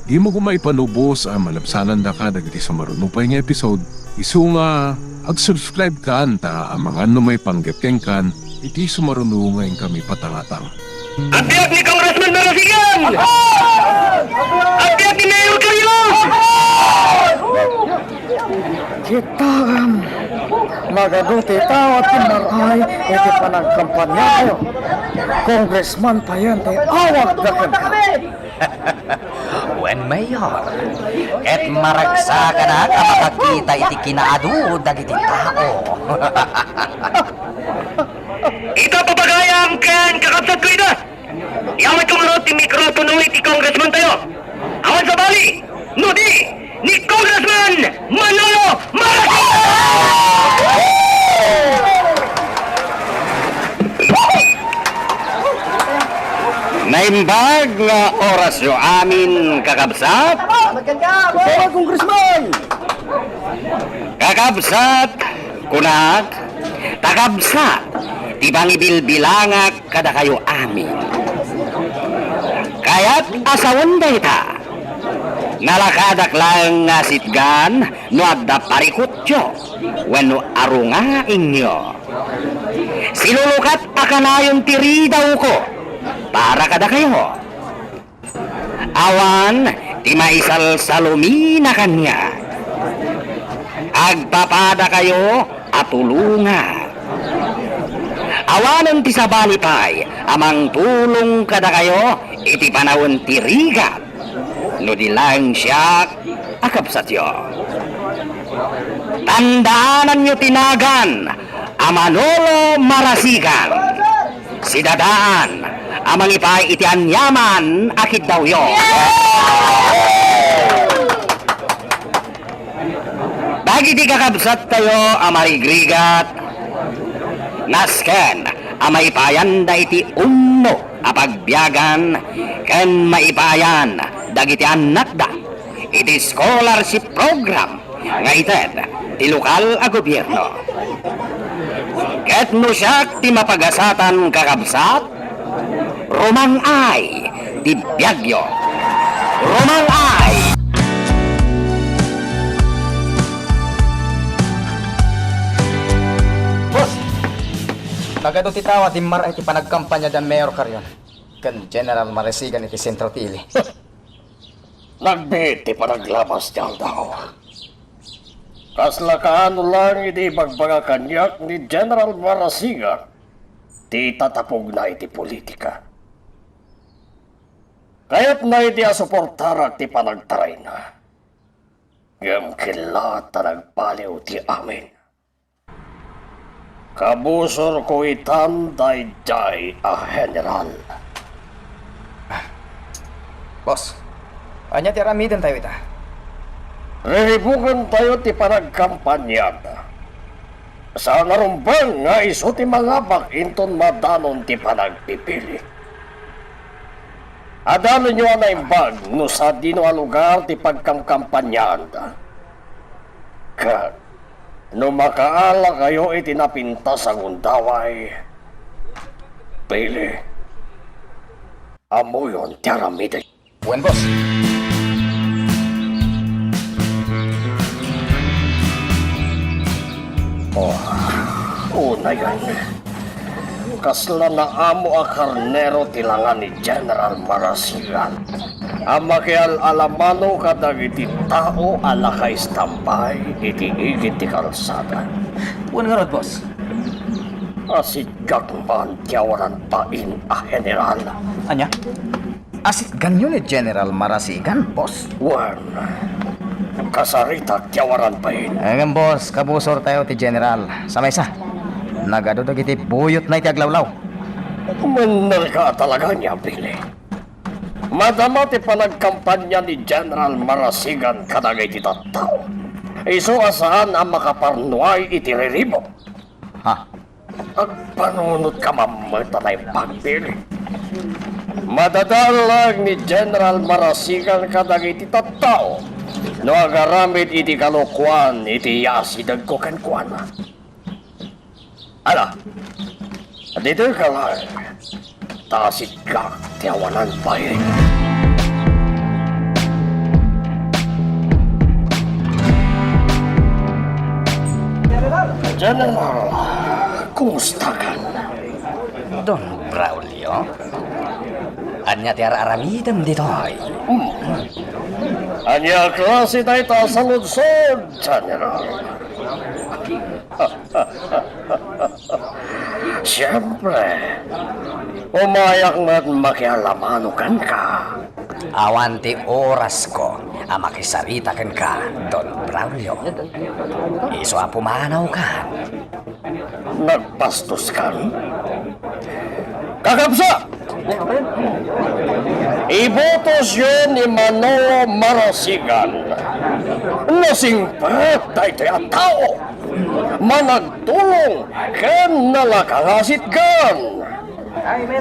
dimo koma ipanubos a malabsanandaka dagiti sumaruno pay nga episode, isu nga ag-subscribe kan ta amangan no maipanggep kenkan iti sumaruno nga inkami patangatang. Agbiag ni Congressman Marasigan! Agbiag ni Mayor Carrillo! Kitaem, magadu ti tao a timmar-ay iti panagkampaniatayo. Congressman payen ti awagda kenka. Wen, Mayor, ket maragsakanak a makakita iti kinaadu dagiti tao. Ita, papagayam ken kakabsatko ida. Iawatko ngarud ti mikropono iti congressman tayo. Awan sabali, no di, ni Congressman Manolo Marasigan! Naimbag nga orasyo amin, kakabsat. Congressman! Kakabsat, kunak, kakabsat, ti pangibilbilangak kadakayo amin. Kayat a sawen dayta, nalakadak laeng nga sitgan no adda parikutyo wenno arungaingyo. Silulukat a kanayon ti ridawko para kadakayo. Awan ti maisalsalumina kaniak. Agpapadakayo a tulongan. Awanen ti sabali pay a mangtulong kadakayo iti panawen ti rigat, no di laeng siak a kabsatyo. Tandaananyo ti nagan a Manolo Marasigan. Sidadaan a mangipaay iti aniaman a kiddawyo. Dagiti kakabsattayo a marigrigat, nasken a maipayanda iti umno a pagbiagan ken maipayan dagiti annakda iti scholarship program nga ited ti lokal a gobierno. Ket no siak ti mapagasatan, kakabsat, rumang-ay ti biagyo. Rumang-ay! Boss! Nagadu ti tao a timmar-ay ti panagkampanya da Mayor Carion ken General Marasigan iti Centro Tele. Nagbiit ti panaglabas ti aldaw. Kasla kaano laeng idi ibagbaga kaniak ni General Marasigan ti tatapogna iti politika. Kayatna idi a suportarak ti panagtarayna. Ngem ket la ta nagbaliw ti amin. Kabusorko itan daydiay a general. Boss, ania ti aramidentayo ita? Riribukentayo ti panagkampaniada. Saan a rumbeng nga isu ti mangabak inton madanon ti panagpipili. Adalanyo a naimbag no sadino a lugar ti pagkamkampanyaanda. Ket no makaalakayo iti napintas a gundaway, pili. Ammoyon ti aramidek. Wen, boss. Oh, unayen. Kasla naamo a karnero ti langa ni General Marasigan a makial-alamano kadagiti tao a nakaistambay iti igid ti kalsada. Wen ngarud, boss. Asigak man ti awanan bain a general. Ania? Asitganyo ni General Marasigan, boss? Wen, kasaritak ti awanan bain. Ngem, boss, kabusortayo ti General. Sa maysa, nagadu dagiti buyotna iti aglawlaw. Mannerka talaga nia, Billy. Madama ti panagkampanya ni General Marasigan kadagiti tattao. Isu a saan a makaparnuay iti riribuk. Ha? Agpanunotka man met a naimbag, Billy. Madadael laeng ni General Marasigan kadagiti tattao no agaramid iti kalokuan iti yaasidegko kenkuana. Ala, ditoyka laeng, ta asigak ti awanan bain. General, kumustakan? Don Braulio? Ania ti ar-aramidem ditoy? Hmm. Ania a klase dayta a saludsod, General? Siempre, umayak met makialamano kenka. Awan ti orasko a makisarita kenka, Don Braulio. Isu a pumanawkan. Nagbastoskan? Kakabsat! Ibutosyo ni Manolo Marasigan. Nasingpet daytoy a tao. Managtulong ken nalakangasitgan.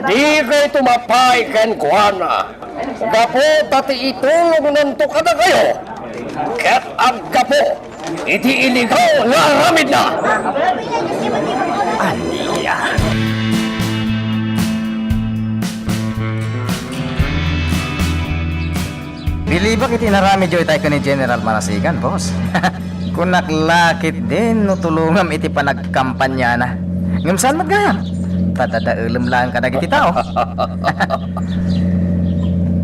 Dikayto mapaay kenkuana, gapu ta ti itulongnanto kadakayo, ket aggapu iti iligaw nga aramidna. Ania? Bilibak iti inaramidyo itay ken ni General Marasigan, boss. Kunak la ketdin no tulongam iti panagkampanyana. Ngem saan met gayam? Ta dadaelem laeng kadagiti tao.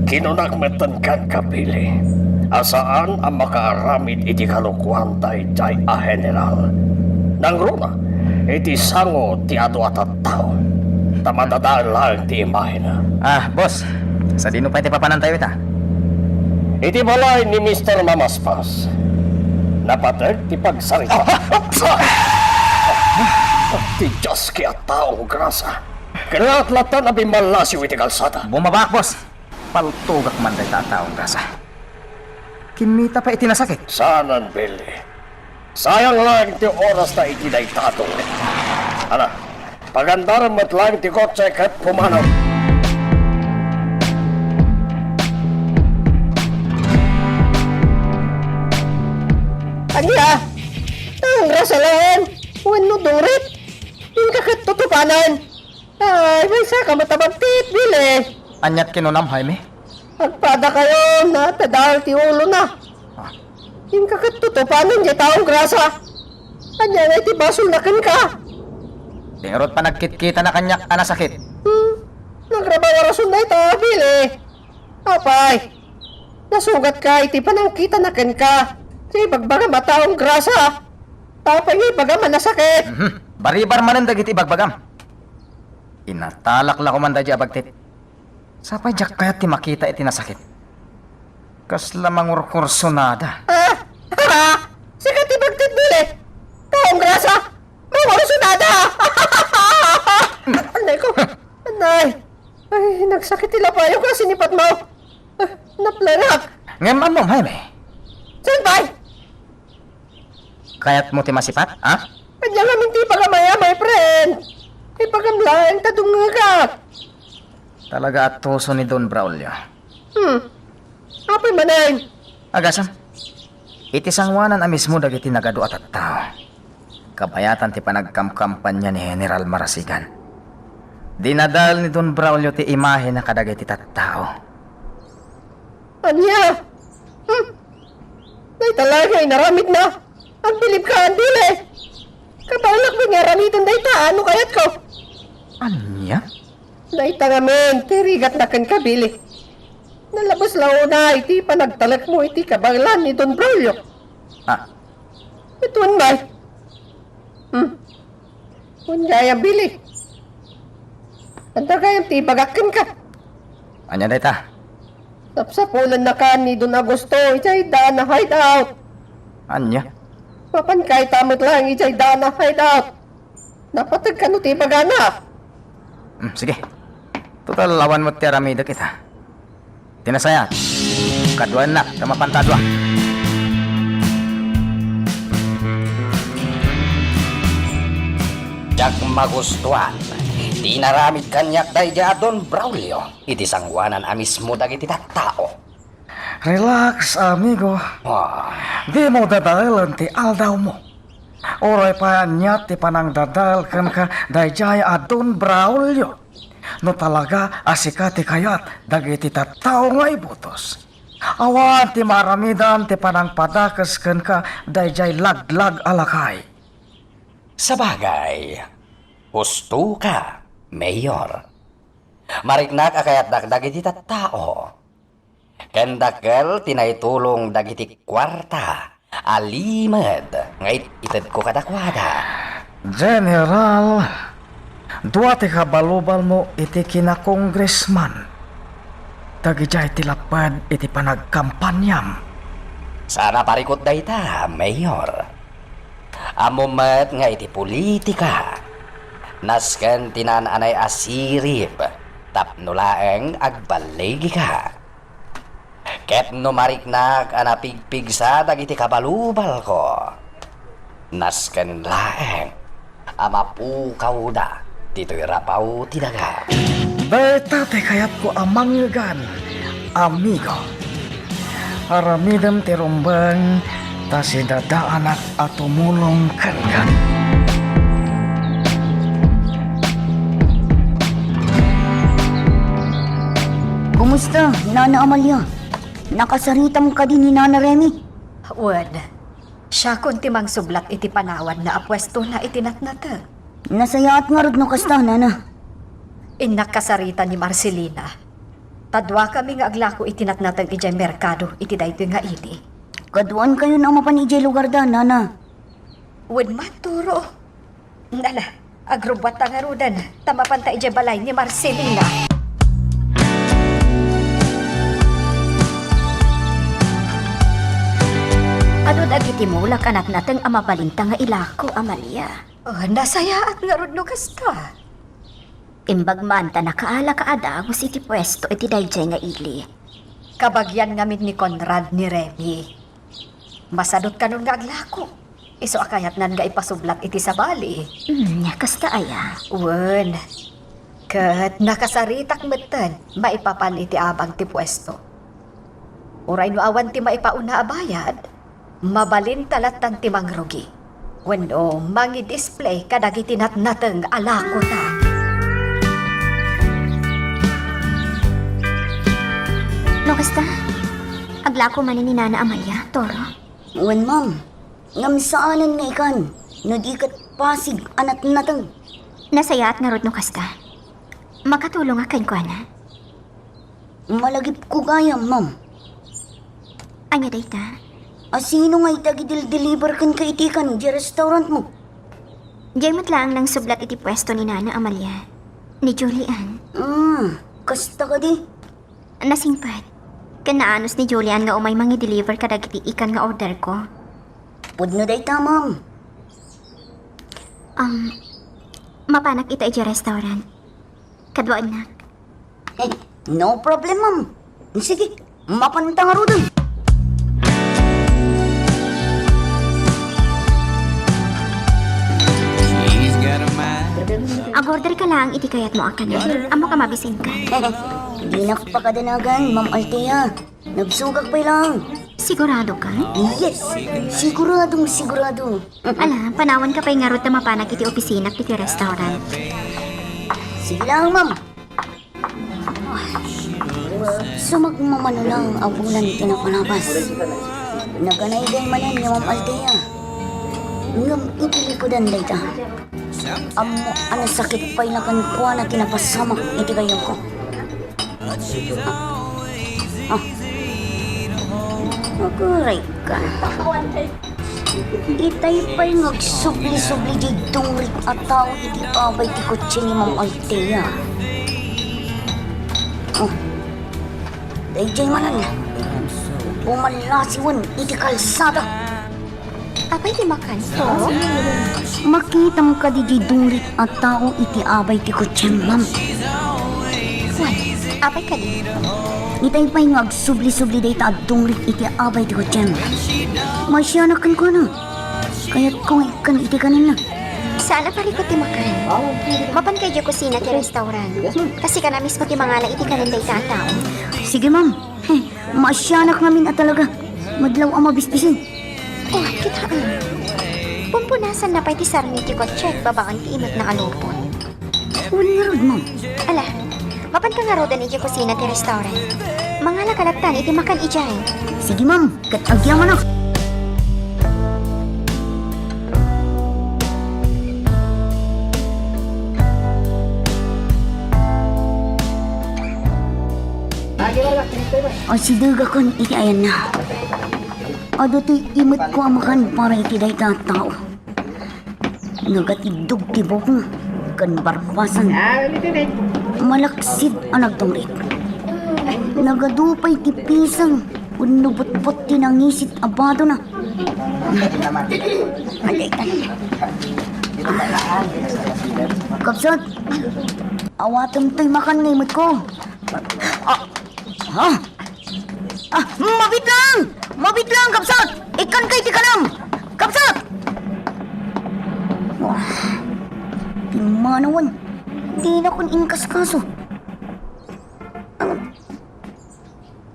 Kinunak metten kenka, Billy, a saan a makaaramid iti kalokuan daydiay a general. Nangruna iti sango ti adu a tattao, ta madadael laeng ti imahina. Ah, boss, sadino pay ti papanantayo ita? Iti balay ni Mister Mamaspas, napateg ti pagsarita. Ti Dios, kaya taong grasa. Kinaatlattan a bimmallasiw iti kalsada. Bumabak, boss. Paltogak man dayta a taong grasa. Kimmita pay iti nasakit. Saanen, Billy. Sayang laeng ti orasta iti dayta a dungit. Ala, pagandarem met laeng ti kotse ket pumanaw. Ania? Ang rasa laeng? Wenno dungrit? Inka ket tutupanen? Ay, maysaka met a bagtit, Billy. Aniat kinunam, Jaime? Agpadakayo, natadael ti ulona. Ah. Inka ket tutupanen diay taong grasa. Ania ngay ti basolna kenka? Di ngarud panagkitkitana kaniak a nasakit. Hmm, nagrabaw a rason dayta, Billy. Apay, nasugatka iti panangkitana kenka. Diay ibagbagam a taong grasa. Apay nga ibagam a nasakit? Mhm. Baribar manen dagiti ibagbagam. Inatalak la koman daydiay a bagtit. Sapay diak kayat ti makita iti nasakit. Kasla mangurkursonada. Ah! Ha? Sika ti bagtit, Billy? Taong grasa? Mangurkursonada! Anay ko! Anay! Ay, nagsakit ti lapayo ken sinipatmo. Ah, naplarak. Ngem ammom, Jaime? Saan pay? Kayatmo ti masipat, ha? Ania ngamin ti ibagam aya, my friend? Ibagam laeng ta dungngegak. Talaga a tuso ni Don Braulio. Hmm. Apay manen? Agasem, iti sangoanan a mismo dagiti nagadu a tattao, kabayatan ti panagkamkampanya ni General Marasigan. Dinadael ni Don Braulio ti imahena kadagiti tattao. Ania? Hmm? Dayta laeng nga inaramidna? Agbilibka, Billy! Kabaelak met nga aramiden dayta no kayatko. Ania? Dayta ngamin ti rigatna kenka, Billy. Nalabes la unay ti panagtalekmo iti kabaelan ni Don Braulio. Ah. Ket wen, May. Hmm. Wen gayam, Billy. Adda gayam ti ibagak kenka. Ania dayta? Sapsapulennakan ni Don Augusto idiay daan a hideout. Ania? Mapanka ita met laeng idiay daan a hideout. Napategka no ti ibagana. Hmm, sige. Total, awan met ti aramidek ita. Ti nasayaat, kaduaennak ta mapanta a dua. Diak magustuan ti inaramid kaniak daydiay a Don Braulio iti sangoanan a mismo dagiti tattao. Relax, amigo. Ah. Dimo dadaelen ti aldawmo. Uray pay ania ti panangdadael kenka daydiay a Don Braulio. No talaga a sika ti kayat dagiti tattao nga ibutos, awan ti maaramidan ti panangpadakes kenka daydiay laglag a lakay. Sabagay, husto ka, Mayor. Mariknak a kayatdak dagiti tattao. Ken dakkel ti naitulong dagiti kuarta a limed nga it-, itedko kadakuada. General, dua ti kabalubalmo iti kinakongressman. Dagidiay ti lapped iti panagkampaniam. Saan a parikut dayta, Mayor. Ammom met nga iti politika, nasken ti naan-anay a sirib tapno laeng agballigika. Ket no mariknak a napigpigsa dagiti kabalubalko, nasken laeng a mapukawda ditoy rapaw ti daga. Dayta ti kayatko a mangngegan, amigo. Aramidem ti rumbeng ta sidadaanak a tumulong kenka. Kumusta, Nana Amalia? Nakasaritam kadi ni Nana Remy? Wen, siakon ti mangsublat iti panawanna a puestona iti natnateng. Nasayaat ngarud no kasta, Nana. Innak kasarita ni Marcelina. Ta duakami nga aglako iti natnateng idiay merkado iti daytoy nga ili. Kaduaankayon a mapan idiay lugarda, Nana. Wen man, Toro. Ala, agrubbuatta ngaruden, ta mapanta idiay balay ni Marcelina. Adu dagiti mulak a natnateng a mabalinta nga ilako, Amalia? Oh, nasayaat ngarud no kasta. Imbag man ta nakaala ka a dagus iti puesto iti daydiay nga ili. Kabagian ngamin ni Conrad ni Remy. Masadut kanon nga aglako. Isu a kayatnan nga ipasublat iti sabali. Hmm, nia kasta aya? Wen. Ket nakasaritak metten maipapan iti abang ti puesto. Uray no awan ti maipauna a bayad, mabalinta lattan ti mangrugi wenno mangi-display kadagiti natnateng a lakota. No kasta, aglako manen ni Nana Amalia, Toro? Wen, ma'am. Ngem saanen nga ikan no di ket pasig a natnateng. Nasayaat ngarud no kasta. Makatulongak kenkuana. Malagipko gayam, ma'am. Ania dayta? A sino nga iti agidel-deliver kenka iti ikan idiay restaurantmo? Diay met laeng nangsublat iti puesto ni Nana Amalia. Ni Julian. Hmm, kasta kadi? Nasingpet. Ken naanus ni Julian nga umay mangi-deliver kadagiti ikan nga orderko. Pudno dayta, ma'am. Um, mapanak ita idiay restaurant. Kaduaennak. Eh, no problem, ma'am. Sige, mapanta ngaruden. Ag-order ka laeng iti kayatmo a kanen. Ammok a mabisinka. Dinak pakadanagan, Ma'am Althea. Nagsugak pay laeng. Sigurado ka? Yes, siguradong sigurado. Ala, panawanka pay ngarud ta mapanak iti opisinak iti restaurant. Sige lang, ma'am. Sumagmamano lang a bulan ti napalabas. Naganayday manen ni Ma'am Althea. Ngem iti likudan dayta, ammo a nasakit pay la kenkuana ti napasamak iti gayyemko. Ah. Aguray ka. Itay pay nga agsubli-subli diay dungrit a tao iti abay ti kotse ni Ma'am Althea. Oh. Daydiay manen. Pumalasiwen iti kalsada. Apay ti makanto? Makitam kadi diay dungrit a tao iti abay ti kotsem, ma'am? Wen, apay kadi? Itay pay nga agsubli-subli dayta a dungrit iti abay ti kotsem. Maasianak kenkuana. Kayatko nga ikkan iti kanenna. Saan a parikut ti makan. Mapanka idiay kusina ti restaurant. Ta sika na mismo ti mangala iti kanen dayta a tao. Sige, ma'am. He, maasianak ngamin a talaga. Madlaw a mabisbisin. Oh, kitaan. Pumpunasanna pay ti sarmi ti kotsek babaen ti imetna a lupot. Wen ngarud, ma'am. Ala, mapanka ngaruden idiay kusina ti restaurant. Mangalaka lattan iti makan idiay. Sige, ma'am. Ket agyamanak. Asidegakon iti ayanna. Adu ti imetko a makan para iti dayta a tao. Nagatiddog ti buokna ken barbasan. Malaksid a nagdungrit. Nagadu pay ti pisang wenno butbot ti nangisit a badona. Kabsat, awatem toy makan nga imetko. Ah, ha? Ah, mabitlang! Mabitlang, kabsat! Ikkanka iti kanam! Kabsat! Wah, pimmanawen. Dinakon inkaskaso. Ang,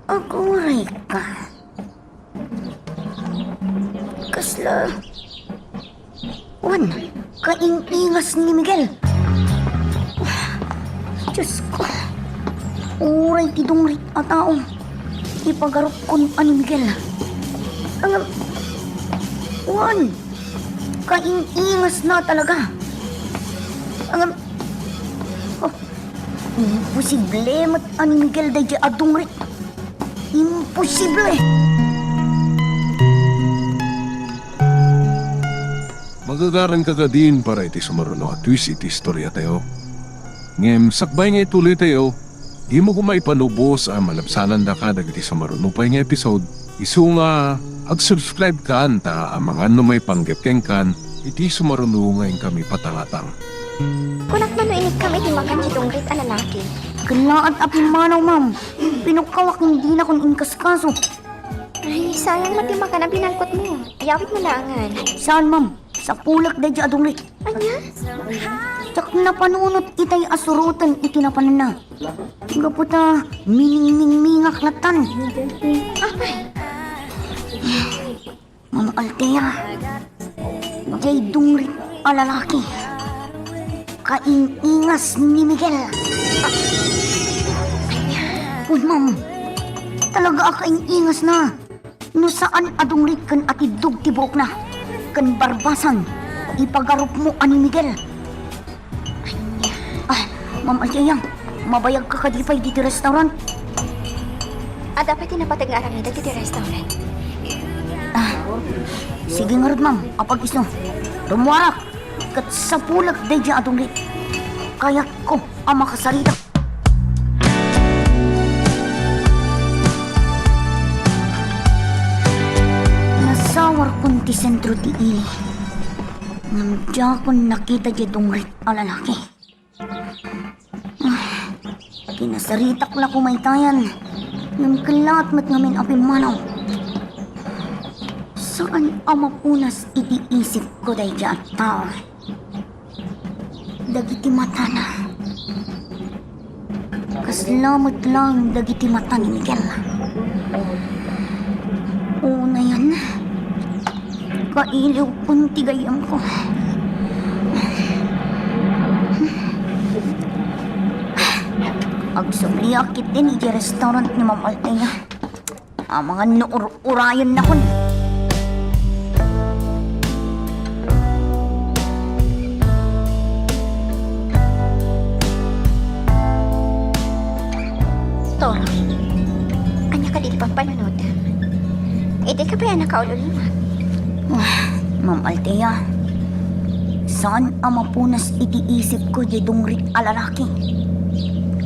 aguray ka. Kasla Wen, kaing-ingas ni Miguel. Diosko, uray ti dungrit a tao, ipagarupkon a ni Miguel. Ngem, wen, kaing-ingasna talaga. Ngem, oh, imposible met a ni Miguel daydiay a dungrit. Imposible! Magagaranka kadin para iti sumaruno a twist iti istoriatayo. Ngem sakbay nga ituloytayo, dimo koma ipanubos a malabsanandaka dagiti sumaruno pay nga episode, isu nga ag-subscribe kan ta amangan no maipanggep kenkan iti sumaruno nga inkami patangatang. Kunak man no inikkam iti makan ti dungrit a lalaki. Kellaat a pimmanaw, ma'am. Pinukkawak, dinakon inkaskaso. Ay, sayang met ti makan a binalkotmo. Iyawitmo laengen. Saan, ma'am? Sapulek daydiay a dungrit. Ania? Diak napanunot itay a suroten iti napananna. Gapu ta miningmingmingak lattan. Apay? Ma'am Althea, diay dungrit a lalaki, kaing-ingas ni Miguel. Wen, ma'am, talaga a kaing-ingasna. No saan a dungrit ken atiddog ti buokna ken barbasan, ipagarupmo a ni Miguel. Ah, Ma'am Althea, mabayagka kadi pay ditoy restaurant? Adda pay ti napateg nga aramidek iti restaurant? Ah, sige ngarud, ma'am, apag isu. Rummuarak, ket sapulek daydiay a dungrit. Kayatko a makasaritak. Nasawarkon ti sentro ti ili. Ngem diakon nakita diay dungrit a lalaki. Ah, kinasaritak la koma itayan. Ngem kellaat met ngamin a pimmanaw. Saan a mapunas iti isipko daydiay a tao. Dagiti matana. Kasla met laeng dagiti mata ni Miguel. Unayen, kailiwkon ti gayyemko. Agsubliak ketdin iti restaurant ni Ma'am Althea. Amangan no ur-urayennakon. Toro, ania kadi ti pampanunot? Idi ka pay a nakaul-ulimak? Ah, Ma'am Althea, saan a mapunas iti isipko diay dungrit a lalaki.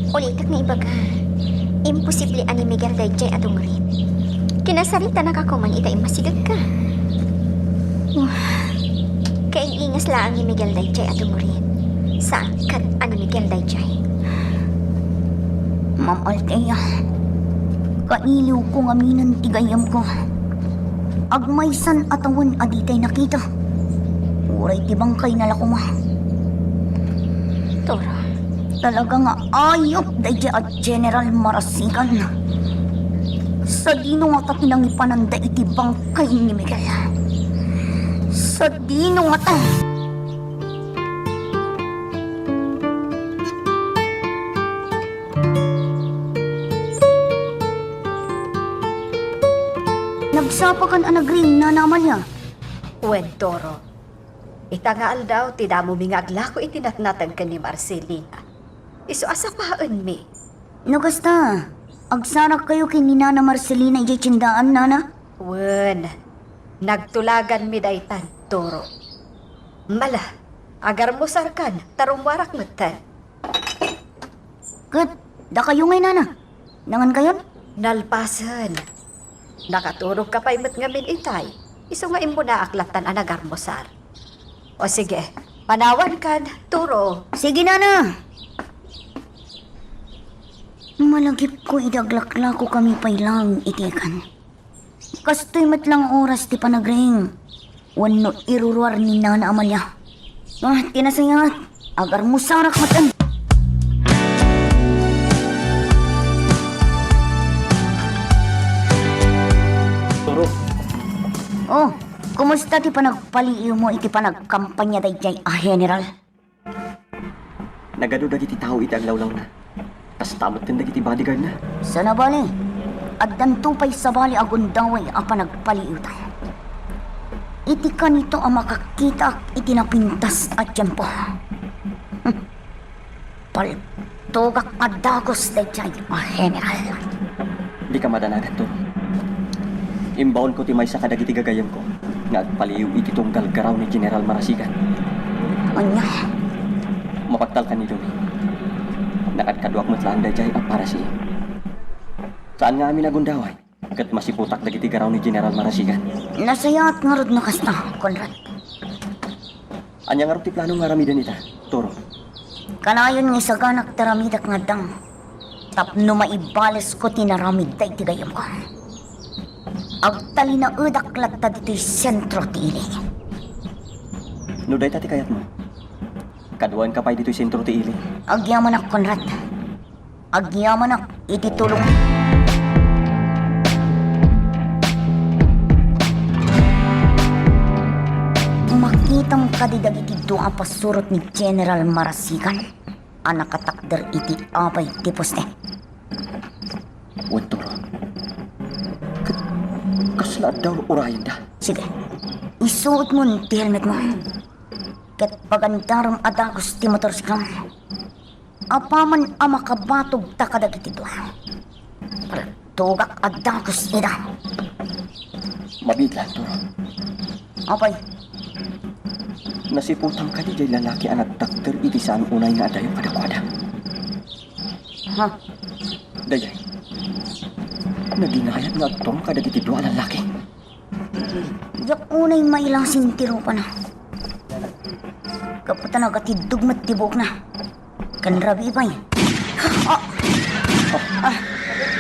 Ulitek nga ibaga, imposible a ni Miguel daydiay a dungrit. Kinasaritanaka koman ita immasidegka. Ah. Kaing-ingas laeng ni Miguel daydiay a dungrit. Saan ket a ni Miguel daydiay. Ma'am Althea, kailiwko ngaminen ti gayyemko. Agmaysan a tawen a ditay nakita. Uray ti bangkayna la koma. Toro. Talaga nga ayup daydiay a General Marasigan. Sadino ngata ti nangipananda iti bangkay ni Miguel? Sadino ngata? Nagsapakan a nagriing, Nana Amalia. Wen, Toro. Ita nga aldaw, ti damomi nga aglako iti natnateng ken ni Marcelina. Isu a sapaenmi. No kasta, agsarakkayo ken ni Nana Marcelina idiay tiendaan, Nana? Wen, nagtulaganmi daytan, Toro. Mala, agarmusarkan, ta rummuarak metten. Ket dakayo ngay, Nana? Nangankayon? Nalpasen. Nakaturogka pay met ngamin itay. Isu nga immunaak lattan a nagarmusar. O sige, panawankan, Toro. Sige, Nana. Malagipko idi aglaklakokami pay laeng iti ikan. Kastoy met la nga oras ti panagriing wenno iruruar ni Nana Amalia. Ah, ti nasayaat, agarmusarak metten. Toro. Oh, kumusta ti panagpaliiwmo iti panagkampania daydiay a general? Nagadu dagiti tao iti aglawlawna. Kasta metten dagiti bodyguardna. Sana bale, addanto pay sabali a gundaway a panagpaliiwta. Iti kanito a makakitaak iti napintas a tiempo. Hmm. Paltogak a dagus daydiay a general. Dika madanagan, Toro. Imbaonko ti maysa kadagiti gagayyemko nga agpaliiw iti tunggal garaw ni General Marasigan. Ania? Mapagtalkan ni Domingo. Nakadkaduak met laeng daydiay a parasiim. Saan nga amin a gundaway ket masiputak dagiti garaw ni General Marasigan. Nasayaat ngarud no kasta, Conrad. Ania ngarud ti plano nga aramiden ita, Toro? Kanayon nga isaganak ti aramidek nga addang tapno maibalesko ti naramidda iti gayyemko. Agtalinaedak latta ditoy sentro ti ili. No dayta ti kayatmo, kaduaenka pay ditoy sentro ti ili. Agyamanak, Conrad. Agyamanak iti tulong. Makitam kadi dagiti dua a pasurot ni General Marasigan a nakatakder iti abay ti poste? Wen, Toro. Ket kasla adda urayenda? Sige. Isuotmon ti helmetmo. Ket pagandarem a dagus ti motorsiklam. Apaman a makabatogta kadagiti dua, paltogak a dagus ida. Mabiit laeng, Toro. Apay? Nasiputam kadi diay lalaki a nagtakder iti saan unay nga adayo kadakuada? Ha? Dayay. Naginayat nga agturong kadagiti dua a lalaki. Diak unay mailasin ti rupana. Gapu ta nagatiddog met ti buokna. Ken rabii pay. Ah! Ah!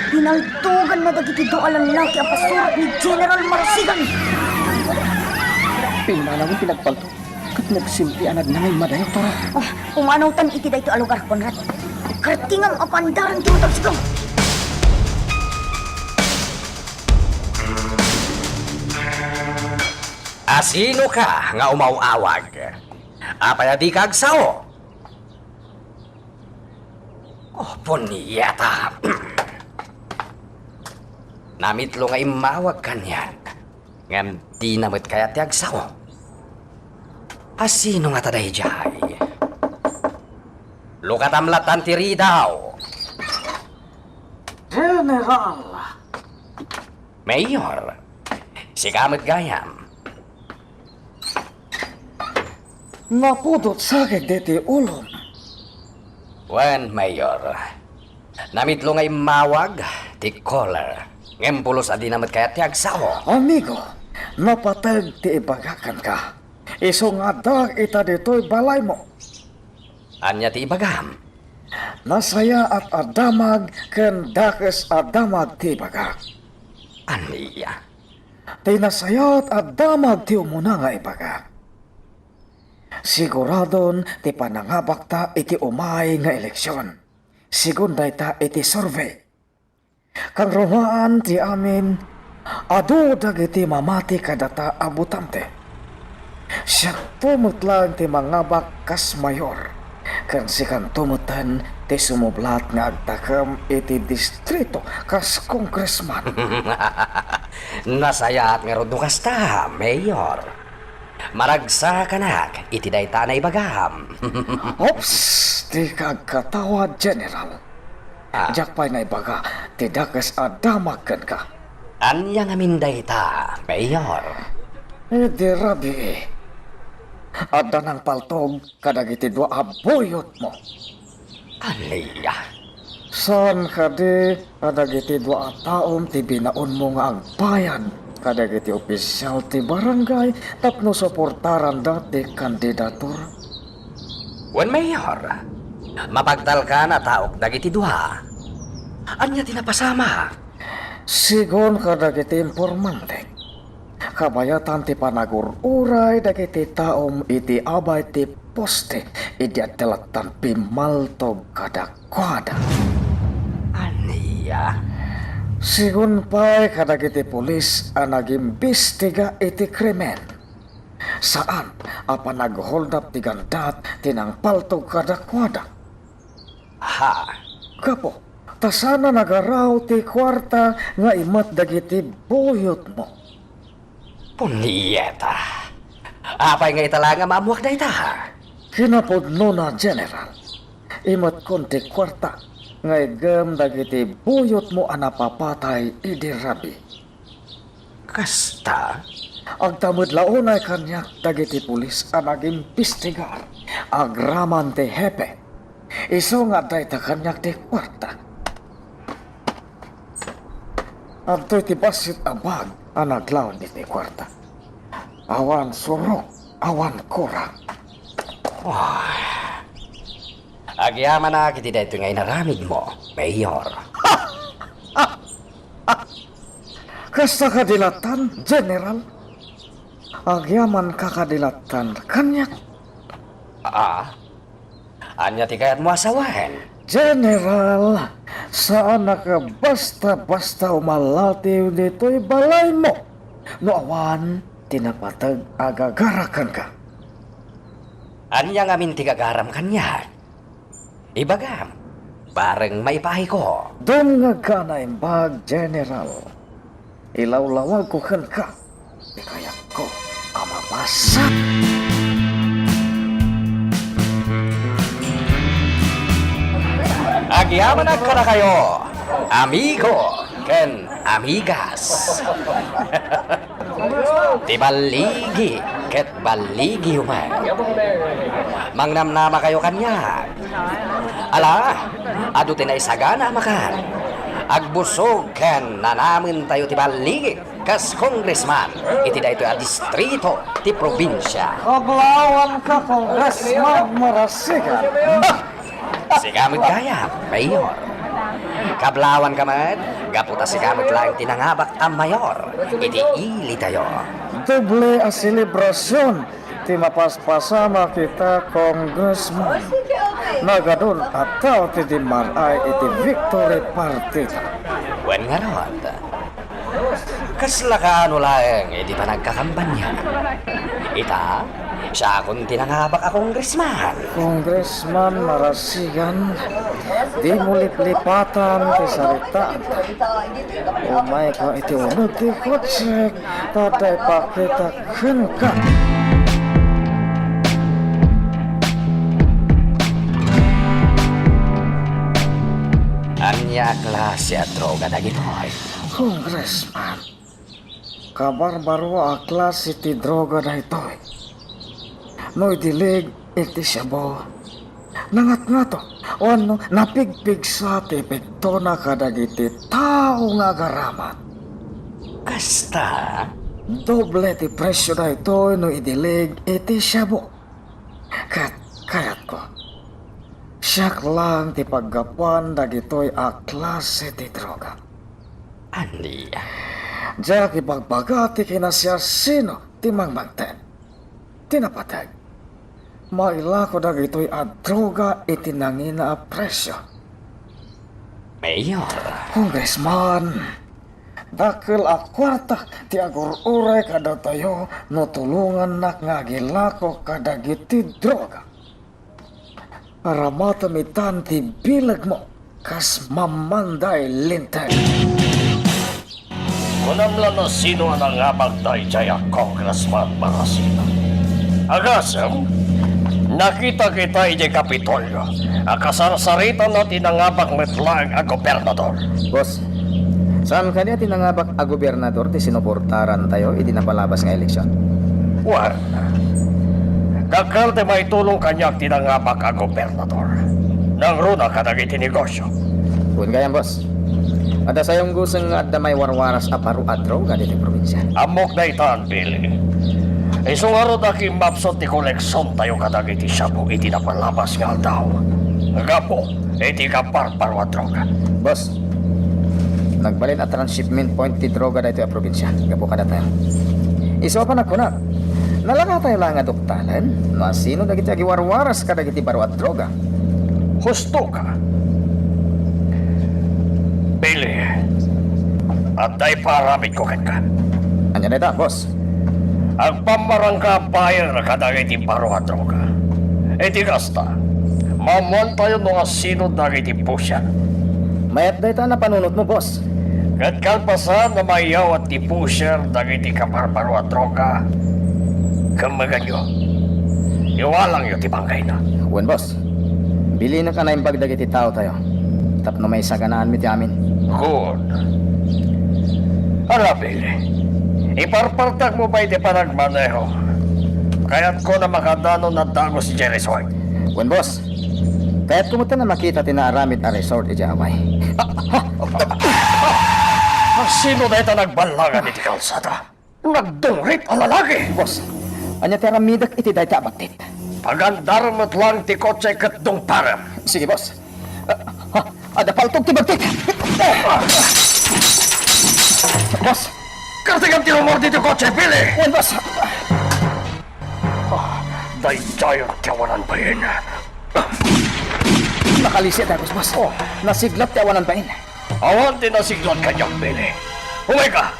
Pinaltoganna dagiti dua a lallaki a pasurot ni General Marasigan. Pimmanawen ti nagpaltog ket nagsimple a nagnangay madayo, Toro. Oh, pumanawtan iti daytoy a lugar, Conrad. Kartingam a paandaran ti motorsiklo. Asinoka nga umaw-awag? Apay a dika agsao? Oh, Punyeta! Namitlo nga immawag kaniak, ngem dina met kayat ti agsao. A sino ngata daydiay? Lukatam lattan ti ridaw. General! Mayor, sika met gayam. Napudot sakit deti ulom. Wen, Mayor. Namitlo nga immawag ti caller. Ngem pulos a dina met kayat ti agsao. Amigo, napateg ti ibagak kenka. Isu nga adda ita ditoy balaymo. Ania ti ibagam? Nasayaat a damag ken dakes a damag ti ibagak. Ania? Ti nasayaat a damag ti umuna nga ibagak. Siguradon ti panangabakta iti umay nga eleksion, segun dayta iti survey. Kangrunaan ti amin, adu dagiti mamati kadata a botante. Siakto met laeng ti mangabak kas mayor, ken sikanto metten ti sumublat nga agtakem iti distrito kas congressman. Nasayaat ngarud no kasta, Mayor. Maragsakanak iti dayta a naibagam. Ops, dika agkatawa, General. Ah. Diak pay naibaga ti dakes a damag kenka. Ania ngamin dayta, Mayor? Idi rabii, adda nangpaltog kadagiti dua a buyotmo. Ania? Saan kadi a dagiti dua a taom ti binaonmo nga agbayad kadagiti opisial ti barangay tapno suportaranda ti kandidatur? Wen, Mayor, mapagtalkan a taok dagiti dua. Ania ti napasamak? Segun kadagiti informantek, kabayatan ti panagur-uray dagiti taom iti abay ti poste idi adda lattan pimmaltog kadakuada. Ania? Segun pay kadagiti pulis a nagimbestiga iti krimen, saan a panagholdap ti gandat ti nangpaltog kadakuada. Ha? Gapu ta saan a nagaraw ti kuarta nga imet dagiti buyotmo. Punyeta! Apay nga ita laeng a maammoak dayta? Kinapudnona, General, imetkon ti kuarta nga iggem dagiti buyotmo a napapatay idi rabii. Kasta? Agtamedla unay kaniak dagiti pulis a nagimbestigar agraman ti hepe. Isu nga adda ita kaniak ti kuarta. Adtoy ti bassit a bag a naglaon iti kuarta. Awan surok, awan kurang. Ah. Agyamanak iti daytoy nga inaramidmo, Mayor. Kasta kadi lattan, General? Agyamanka kadi lattan kaniak? Ah? Ania ti kayatmo a sawen? General, saannak a basta-basta umalatiw ditoy balaymo no awan ti napateg a gagara kenka. Ania ngamin ti gagaram kaniak? Ibagam, bareng maipaayko. Dumngegka a naimbag, General. Ilawlawagko kenka ti kayatko a mabasa. Agyamanak kadakayo, amigo ken amigas. Ti balligi ket balligiyo met. Mangnamnamakayo kaniak. Ala, adu ti naisagana a makan. Agbusog ken nanamentayo ti balligi kas congressman iti daytoy a distrito ti probinsia. Kablawanka, Congressman Marasigan. Sika met gayam, Mayor. Kablawanka met, gapu ta sika met laeng ti nangabak a mayor iti ilitayo. Doble a selebrasion ti mapaspasamak ita, Congressman. Nagadun a tao ti dimmaray iti victory party ta. Wen ngarud, kasla kaano laeng idi panagkakampanya? Ita, siakon ti nangabak a congressman. Congressman Marasigan, Dimo liplipatan ti saritaanta. Umayka iti uneg ti kotsek, ta adda ipakita kenka. Ania a klase a droga dagitoy? Congressman, kabarbaro a klase ti droga daytoy. No idilig iti shabu, nangatngato, wenno napigpigsa ti epektona kadagiti tao nga agaramat. Kasta? Doble ti presio daytoy no idilig iti shabu. Ket kayatko, siak laeng ti paggapuan dagitoy a klase ti droga. Ania? Diak ibagbaga ti kinasiasino ti mangmangted, ti napateg. Mailako dagitoy a droga iti nangina a presio. Mayor. Congressman, dakkel a kuarta ti agur-uray kadatayo no tulongannak nga agilako kadagiti droga. Aramatem itan ti bilegmo kas mammanday linteg. Kunam la no sino a nangabak daydiay a Congressman Baracina. Agasem, nakitak ita idiay Kapitolio a kasarsaritana ti nangabak met laeng a gobernador. Boss, saan kadi a ti nangabak a gobernador ti sinuportarantayo idi napalabas nga eleksion? Wen, dakkel ti maitulong kaniak ti nangabak a gobernador. Nangruna kadagiti negosio. Wen gayam, boss. Adda sayong guseng nga adda maiwarwaras a baro a droga ditoy probinsia. Ammok daytan, Billy. Isu ngarud a kimmapsut ti koleksiontayo kadagiti shabu iti napalabas nga aldaw. Gapu iti kabarbaro a droga. Boss, nagbalin a transshipment point ti droga daytoy a probinsia gapu kadatayo. Isu a panagkunak, nalakatayo laeng a duktalen no asino dagiti agiwarwaras kadagiti baro a droga. Husto ka. Billy, adda ipaaramidko kenka. Ania dayta, boss? Agpammarangka a buyer kadagiti baro a droga. Iti kasta, maammoantayo no asino dagiti pusher. Mayat dayta a napanunotmo, boss. Ket kalpasan a maiyawat ti pusher dagiti kabarbaro a droga, kemmeganyo. Iwalangyo ti bangkayna. Wen, boss. Bilinek a naimbag dagiti taotayo tapno maisaganaanmi ti amin. Good. Ara, Billy, iparpartakmo pay ti panagmaneho. Kayatko a makadanon a dagus idiay resort. Wen, boss. Kayatko met a makita ti naaramid a resort idiay Hawaii. Sino dayta nagballangan iti kalsada? Nagdungrit a lalaki! Boss, ania ti aramidek iti dayta a bagtit? Pagandar met laeng ti kotse ket dungparem. Sige, boss. Ah, ah, adda paltog ti bagtit. Boss. Kartegan ti rumor ditoy kotse, Billy! Wen, boss. Ah, daydiay ti awanan bain. Nakalisi a dagus, boss. Oh, nasiglat ti awanan bain. Awan ti nasiglat kaniak, Billy. Umayka!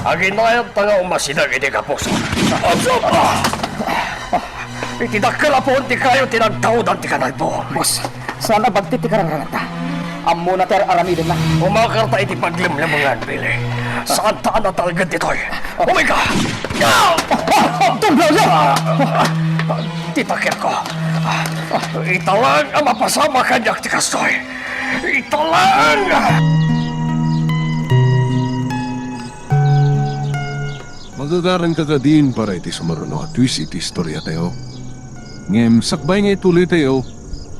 Aginayat ta nga umasideg iti kapuso. Iti dakkel a puon ti kayo ti nagtaudan ti kanalbo. Boss, saan a bagtit ti karangranganta? Ammona ti ar-aramidenna. Umakarta iti paglemlemengan, Billy. Saanta a natalged ditoy. Umayka! Don Braulio! Ti taketko. Ita laeng a mapasamak kaniak ti kastoy. Ita laeng! Magagaranka kadin para iti sumaruno a twist iti istoriatayo. Ngem sakbay nga ituloytayo,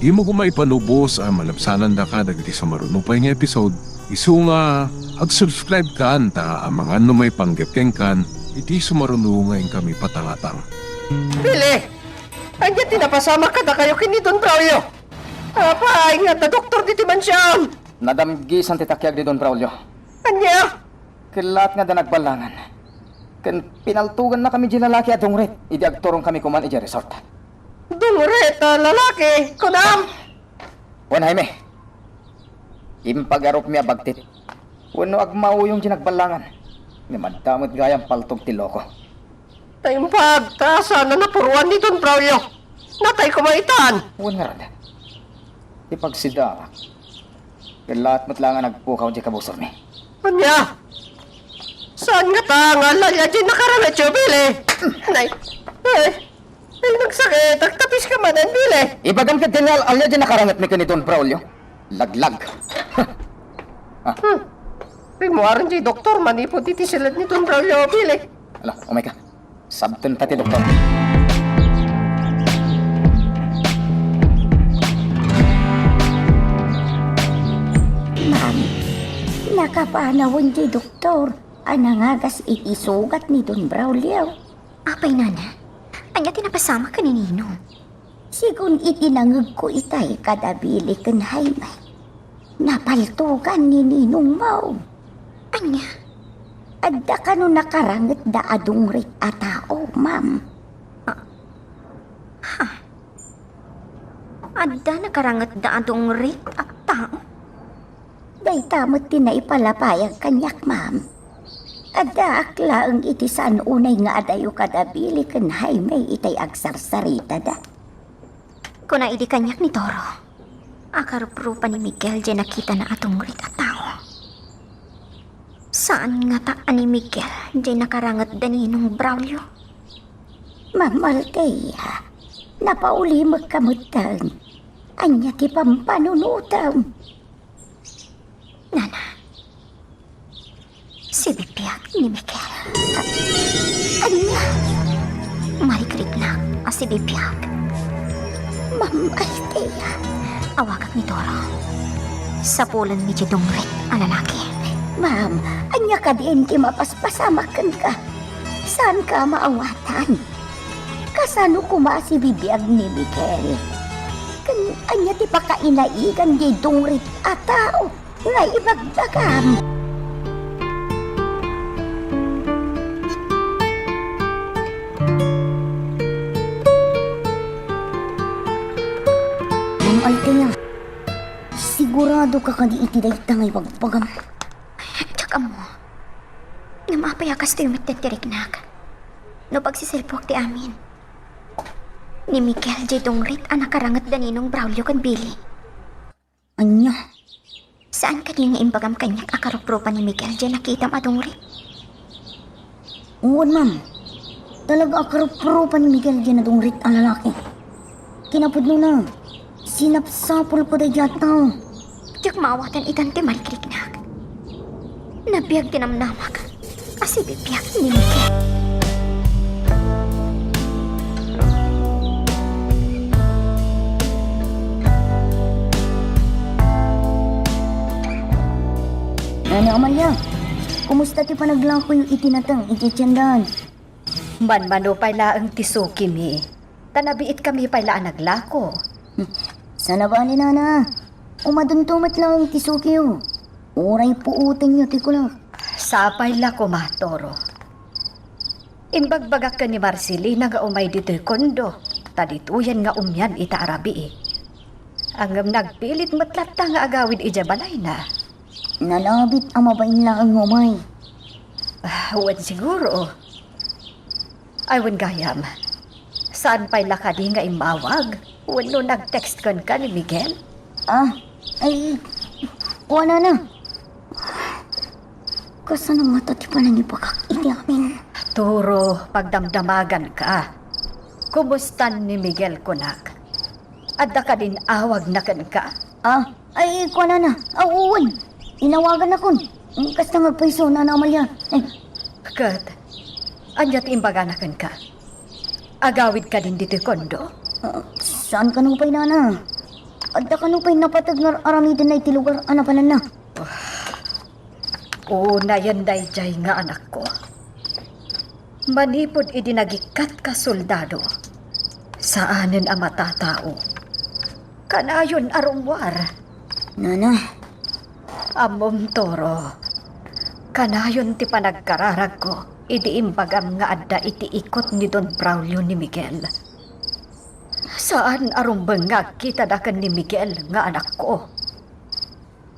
dimo koma ipanubos a malabsanandaka dagiti sumaruno pay nga episode. Isu nga, ag-subscribe kan ta amangan no maipanggep kenkan iti sumaruno nga inkami patangatang. Billy! Ania ti napasamak kadakayo ken ni Don Braulio? Apay nga adda doktor ditoy mansion? Nadamgisan ti takiag ni Don Braulio. Ania? Kellaat nga adda nagballangan. Ken pinaltogannakami diay lalaki a dungrit idi agturongkami koman idiay resort. Dungrit a lalaki, kunam? Wen, Jaime. Impagarupmi a bagtit. Wenno agmauyong diay nagballangan. Ngem adda met gayam paltog ti loko. Ta imbag ta saan a napuruan ni Don Braulio. Natay koma itan. Wen ngarud. Ipagsidaak. Ket laat met laeng a nagpukaw diay kabusormi. Ania? Saan ngata nga al-alia diay nakarangetyo, Billy? Nay, ay, ay, nagsakit. Agtapis ka manen, Billy. Ibagam ketdi nga al-alia diay nakarangetmi ken ni Don Braulio. Laglag. Hmm. Rimmuaren diay doktor manipud iti silet ni Don Braulio, Billy. Ala, umay ka. Sabtenta ti doktor. Ma'am, nakapanawen ti doktor a nangagas iti sugat ni Don Braulio. Apay, Nana? Ania ti napasamak ken ni Ninong? Sigun iti nangegko itay kada Billy ken Jaime, napaltogan ni Ninong Mao. Ania? Adda kano nakarangetda a dungrit a tao, ma'am? Ah, ha? Adda nakarangetda a dungrit a tao? Dayta met ti naipalapayag kaniak, ma'am. Addaak laeng iti saan unay nga adayo kada Billy ken Jaime itay agsarsaritada. Kuna idi kaniak ni Toro, akaruprupa ni Miguel diay nakitana a dungrit a tao. Saan ngata a ni Miguel diay nakarangetda ni Ninong Braulio? Ma'am Althea, napaulimekka metten. Ania ti pampanunotem? Nana, sibibiag ni Miguel. Ania? Marikriknak a sibibiag. Ma'am Althea. Awagak ni Toro. Sapulenmi diay dungrit a lalaki. Ma'am, ania kadin ti mapaspasamak kenka? Saanka a maawatan? Kasano koma a sibibiag ni Miguel? Ken ania ti pakainaigan diay dungrit a tao nga ibagbagam? Ma'am Althea, sigurado ka kadi iti dayta nga ibagbagam? Diak ammo. Ngem apay a kastoy met ti riknak? No pagsiselpoak ti amin. Ni Miguel diay dungrit a nakarangetda ni Ninong Braulio ken Billy. Ania? Saan kadi nga imbagam kaniak a karuprupa ni Miguel diay nakitam a dungrit? Wen, ma'am. Talaga a karuprupa ni Miguel diay nadungrit a lalaki. Kinapudnona, sinapsapulko daydiay a tao. Diak maawatan itan ti marikriknak. Nabiag ti namnamak a sibibiag ni Miguel. Nana Amalia, kumusta ti panaglakoyo iti nateng iti tiendahan? Manmano pay laeng ti sukimi, ta nabiitkami pay la a naglako. Hmm. Saan a bale, nana. Umadunto met laeng ti sukiyo. Uray puotenyo ti kulak. Sapay la koma, Toro. Imbagbagak ken ni Marcelina nga umay ditoy kondo, ta ditoyen nga umian ita a rabii. Ngem nagpilit met latta nga agawid idiay balayna. Nalabit a mabain laeng nga umay. Ah, wen siguro. Ay, wen gayam. Saan pay la kadi nga immawag wenno nag-text kenka ni Miguel? Ah, ay, kuana na. Kasano ngata ti panangibagak iti amin? Toro, pagdamdamaganka. Kumusta ni Miguel, kunak? Adda kadin awagna kenka? Ah, ay, kuanana. Ah, wen. Inawagannakon. Kasta nga agpayso, Nana Amalia. Eh. Ket, ania ti imbagana kenka? Agawid kadin ditoy kondo? Ah, saan kano pay, nana? Adda kano pay napateg nga ar-aramidenna iti lugar a napananna? Unayen daydiay nga anakko. Manipud idi nagikkat ka soldado, saanen a matatao. Kanayon a rummuar. Nana. Ammom, Toro. Kanayon ti panagkararagko idi imbagam nga adda iti ikot ni Don Braulio ni Miguel. Saan a rumbeng nga agkitada ken ni Miguel nga anakko.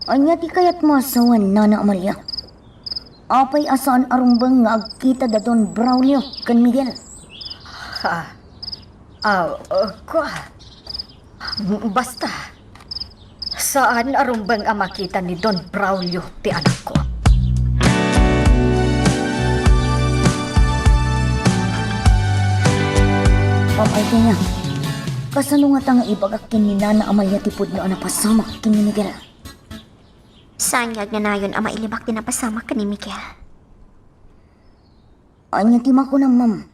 Ania ti kayatmo a sawen, Nana Amalia? Apay a saan a rumbeng nga agkita da Don Braulio ken Miguel? Ha? Ah, uh, kua. M-, basta. Saan a rumbeng a makita ni Don Braulio ti anakko. Ma'am Althea, kasano ngata nga ibagak ken ni Nana Amalia ti pudno a napasamak ken ni Miguel? Saan nga agnanayon a mailibak ti napasamak ken ni Miguel? Ania ti makunam, ma'am?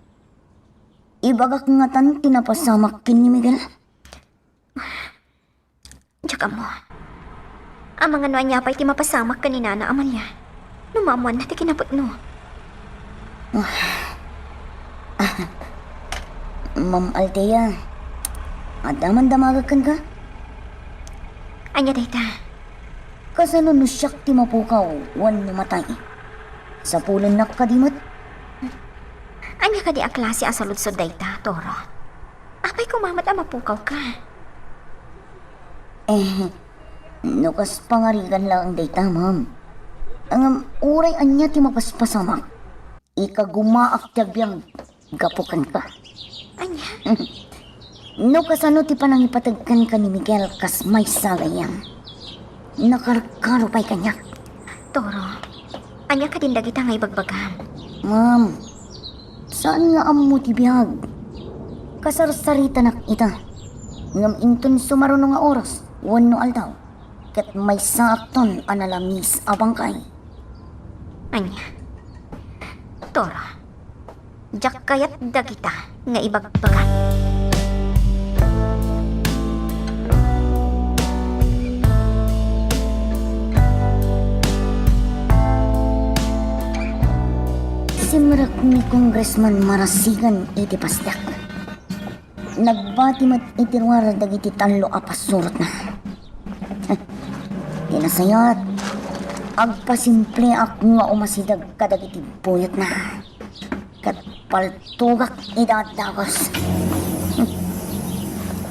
Ibagak ngatan ti napasamak ken ni Miguel? Diak ammo. Amangan no ania pay ti mapasamak ken ni Nana Amalia no maammoanna ti kinapudno. Ma'am Althea, adda man damagek kenka? Ania dayta? Kasano no siak ti mapukaw wenno matay? Sapulennak kadi met? Ania kadi a klase a saludsod dayta, Toro? Apay koma met a mapukawka? Eh, no kas pangarigan laeng dayta, ma'am. Ngem uray ania ti mapaspasamak, ikagumaak ti agbiag gapu kenka. Ania? No kasano ti panangipateg kenka ni Miguel kas maysa gayam, nakarkaro pay kaniak. Toro, ania kadin dagita nga ibagbagam? Ma'am, saan nga ammo ti biag. Kasarsaritanak ita. Ngem inton sumaruno nga oras wenno aldaw, ket maysaakton a nalamis a bangkay. Ania? Toro, diak kayat dagita nga ibagbagam. Simrek ni Congressman Marasigan iti pastak. Nagbati met iti ruar dagiti tallo a pasurotna. Ti nasayaat, agpasimpleak nga umasideg kadagiti buyatna. Ket paltogak ida a dagus.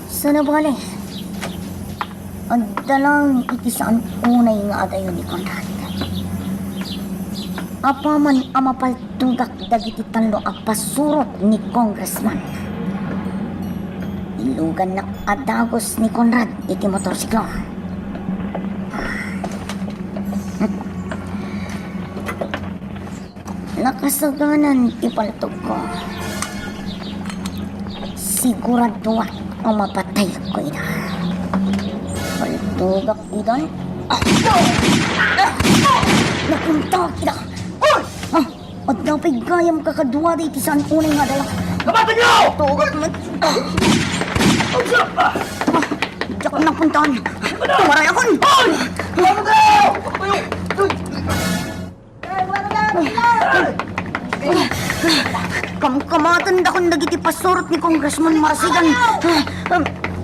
Sana bale, adda laeng iti saan unay nga adayo ni Conrad. Apaman a mapaltogak dagiti tallo a pasurot ni Congressman, ilugannak a dagus ni Conrad iti motorsiklo. Nakasaganan ti paltogko. Siguraduak a mapatayko ida. Paltogak idan. Napunta ida. Oy! Ah, adda pay gayam kakaduada iti saan unay nga adaya. Kapatagyo! Tugak man. Ah, diak napuntahan. Tumaray akon. Oy! Kapatagyo! Kamkamatendakon dagiti pasurot ni Congressman Marasigan.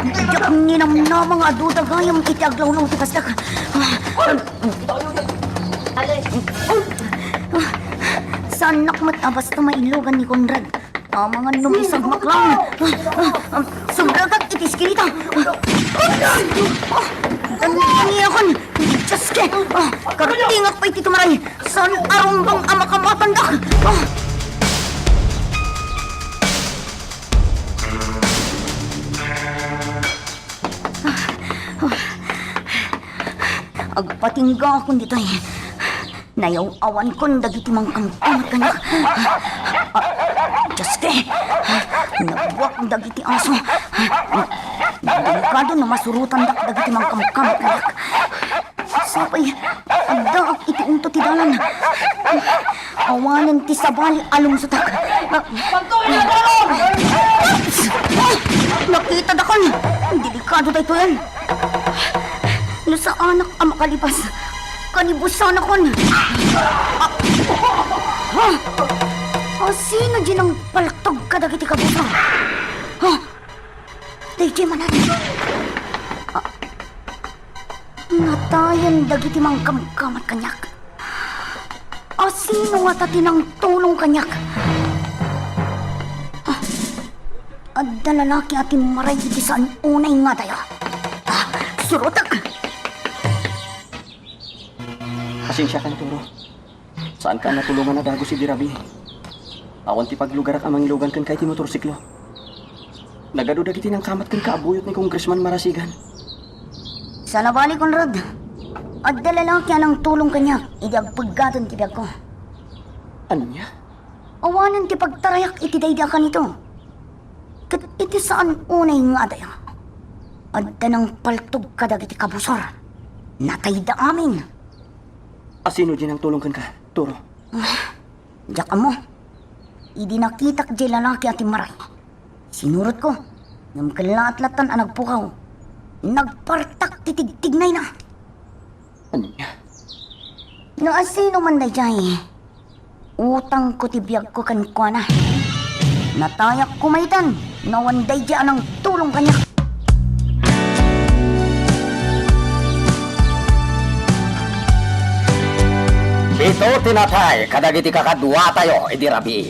Diak ninamnama nga adu dagayam iti aglawlaw ti pastak. Saannak met a basta mailugan ni Conrad. Amangan no maisagmak lang. Sumrekak iti iskinita. Dandangiakon. Dioske. Kartingak pay ti tumaray. Saan a rumbeng a makamatendak. Agpatinggaakon ditoy. Nayaw-awankon dagiti mangkamkamat kaniak. Ah, Dioske! Nabuak dagiti aso. Delikado no masurotandak dagiti mangkamkamat kaniak. Sapay, addaak iti unto ti dalan. Awanen ti sabali a lungsotak. Nakitadakon! Delikado daytoyen. No saanak a makalibas, kanibusanakon. Ah, ah, ah, sino diay nangpaltog kadagiti kabusa? Ah, daydiay manen. Ah, natayen dagiti mangkamkamat kaniak. A sino ngata ti nangtulong kaniak? Ah, adda lalaki a timmaray iti saan unay nga adaya. Ah, surotek! Pasensiakan, Toro. Saanka a natulongan a dagus idi rabii. Awan ti paglugarak a mangilugan kenka iti motorsiklo. Nagadu dagiti nangkamat kenka a buyot ni Congressman Marasigan. Saan a bale, Conrad. Adda lalaki a nangtulong kaniak idi agpeggaten ti biagko. Ania? Awanen ti pagtarayak iti daydi a kanito. Ket iti saan unay nga adaya, adda nangpaltog kadagiti kabusor. Natayda amin. Asino diay nangtulong kenka, Turo? Diak ammo. Idi nakitak diay lalaki a timmaray, sinurotko, ngem kellaat lattan a nagpukaw. Nagpartak ti tigtignayna. Ania? No asino man daydiay, utangko ti biagko kenkuana. Natayakko maytan no awan daydiay a nangtulong kaniak. Pito ti natay kadagiti kakaduatayo idi rabii.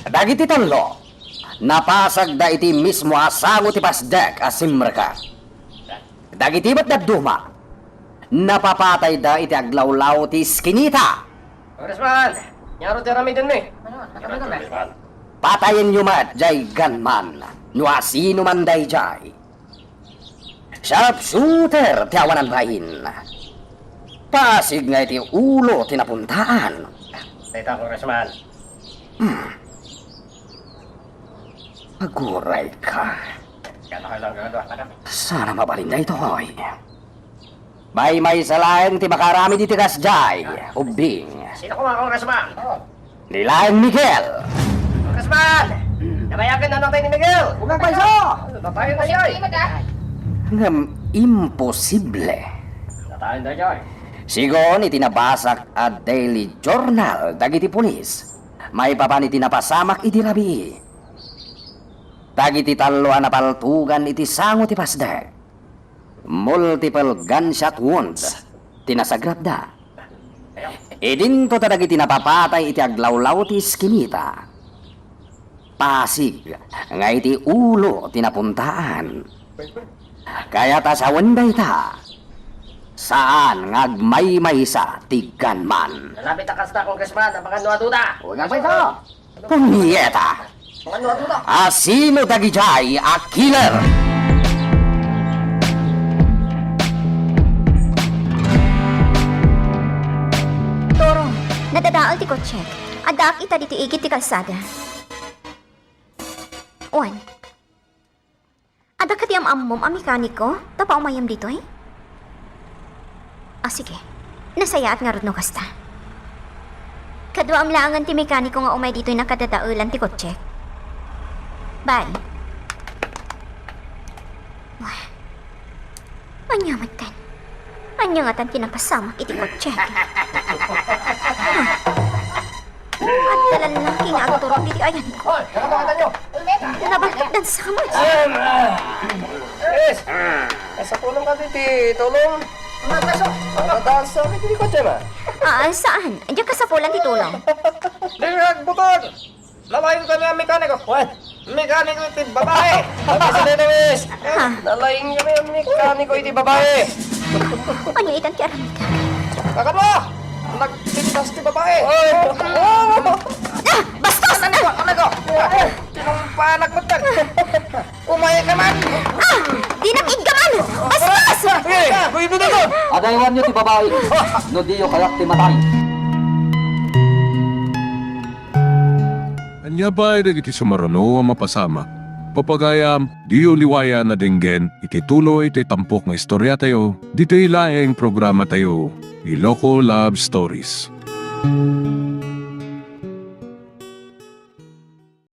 Dagiti tallo, napasagda iti mismo a sango ti pasdek a simrekka. Dagiti met dadduma, napapatayda iti aglawlaw ti iskinita. Congressman, ngarud ti aramidenmi. Patayenyo met diay gunman, no asino man daydiay. Sharpshooter ti awanan bain. Pasig nga iti ulo ti napuntaan. Dayta, Congressman. Hmm. Aguray ka. Saan a mabalin daytoy? Maymaysa laeng ti makaaramid iti kasdiay, ubbing. Sino koma, Congressman? Ni laeng Miguel. Congressman! Nabayagen a natay ni Miguel! Unang payso! Natayen na siya, eh. Ngem imposible. Natayen na siya, eh. Sigun iti nabasak a Daily Journal dagiti pulis, maipapan iti napasamak idi rabii. Dagiti tallo a napaltugan iti sango ti pasdek, multiple gunshot wounds ti nasagrapda. Idinto ta dagiti napapatay iti aglawlaw ti iskinita. Pasig nga iti ulo ti napuntaan. Kayat a sawen dayta, saan nga agmaymaysa ti gunman. Nalapit a kasta, Congressman, amangan no aduda. Unang payso! Punyeta! Asino dagidiay a killer? Toro, nadadael ti kotsek. Addaak ita ditoy igid ti kalsada. Wen. Adda kadi am-ammom a mekaniko tapno umayam ditoy? Ah, sige. Nasayaat ngarud no kasta. Kaduaem laengen ti mekaniko nga umay ditoy nakadadaelan ti kotsek. Bye. Wah. Ania metten? Ania ngatan ti napasamak iti kotsek? Adda lallaki nga agturong ditoy ayanko. Hoy, kakabakatan nyo! Nabalkagdan sa kamay. Yes! Kasapulan kadi ti tulong? Ang dadasa ka ti kotse, ma? Ah, saan? Diak kasapulan ti tulong. Di nga agbutang! Nalaing kami ang mekaniko. What? Mekaniko iti babae. Ang kasi na, miss. Ha? Nalaing kami ang mekaniko iti babae. Ania itan ti aramidek? Kakadua! Nagpintas ti babae. Oy! Ah! Bastos! Ano ko? Ano ko? Tinumpanak mo tan. Umaya ka man. Ah! Dinak iggaman! Bastos! Eh, kuy mo na to. Adaywanyo ti babae. No diyo kayat ti matay. Ania pay dagiti sumaruno a mapasamak? Papagayam, diyo liwayan a denggen iti tuloy ti tampok nga istoriatayo, ditoy laeng programatayo, Iloko Love Stories.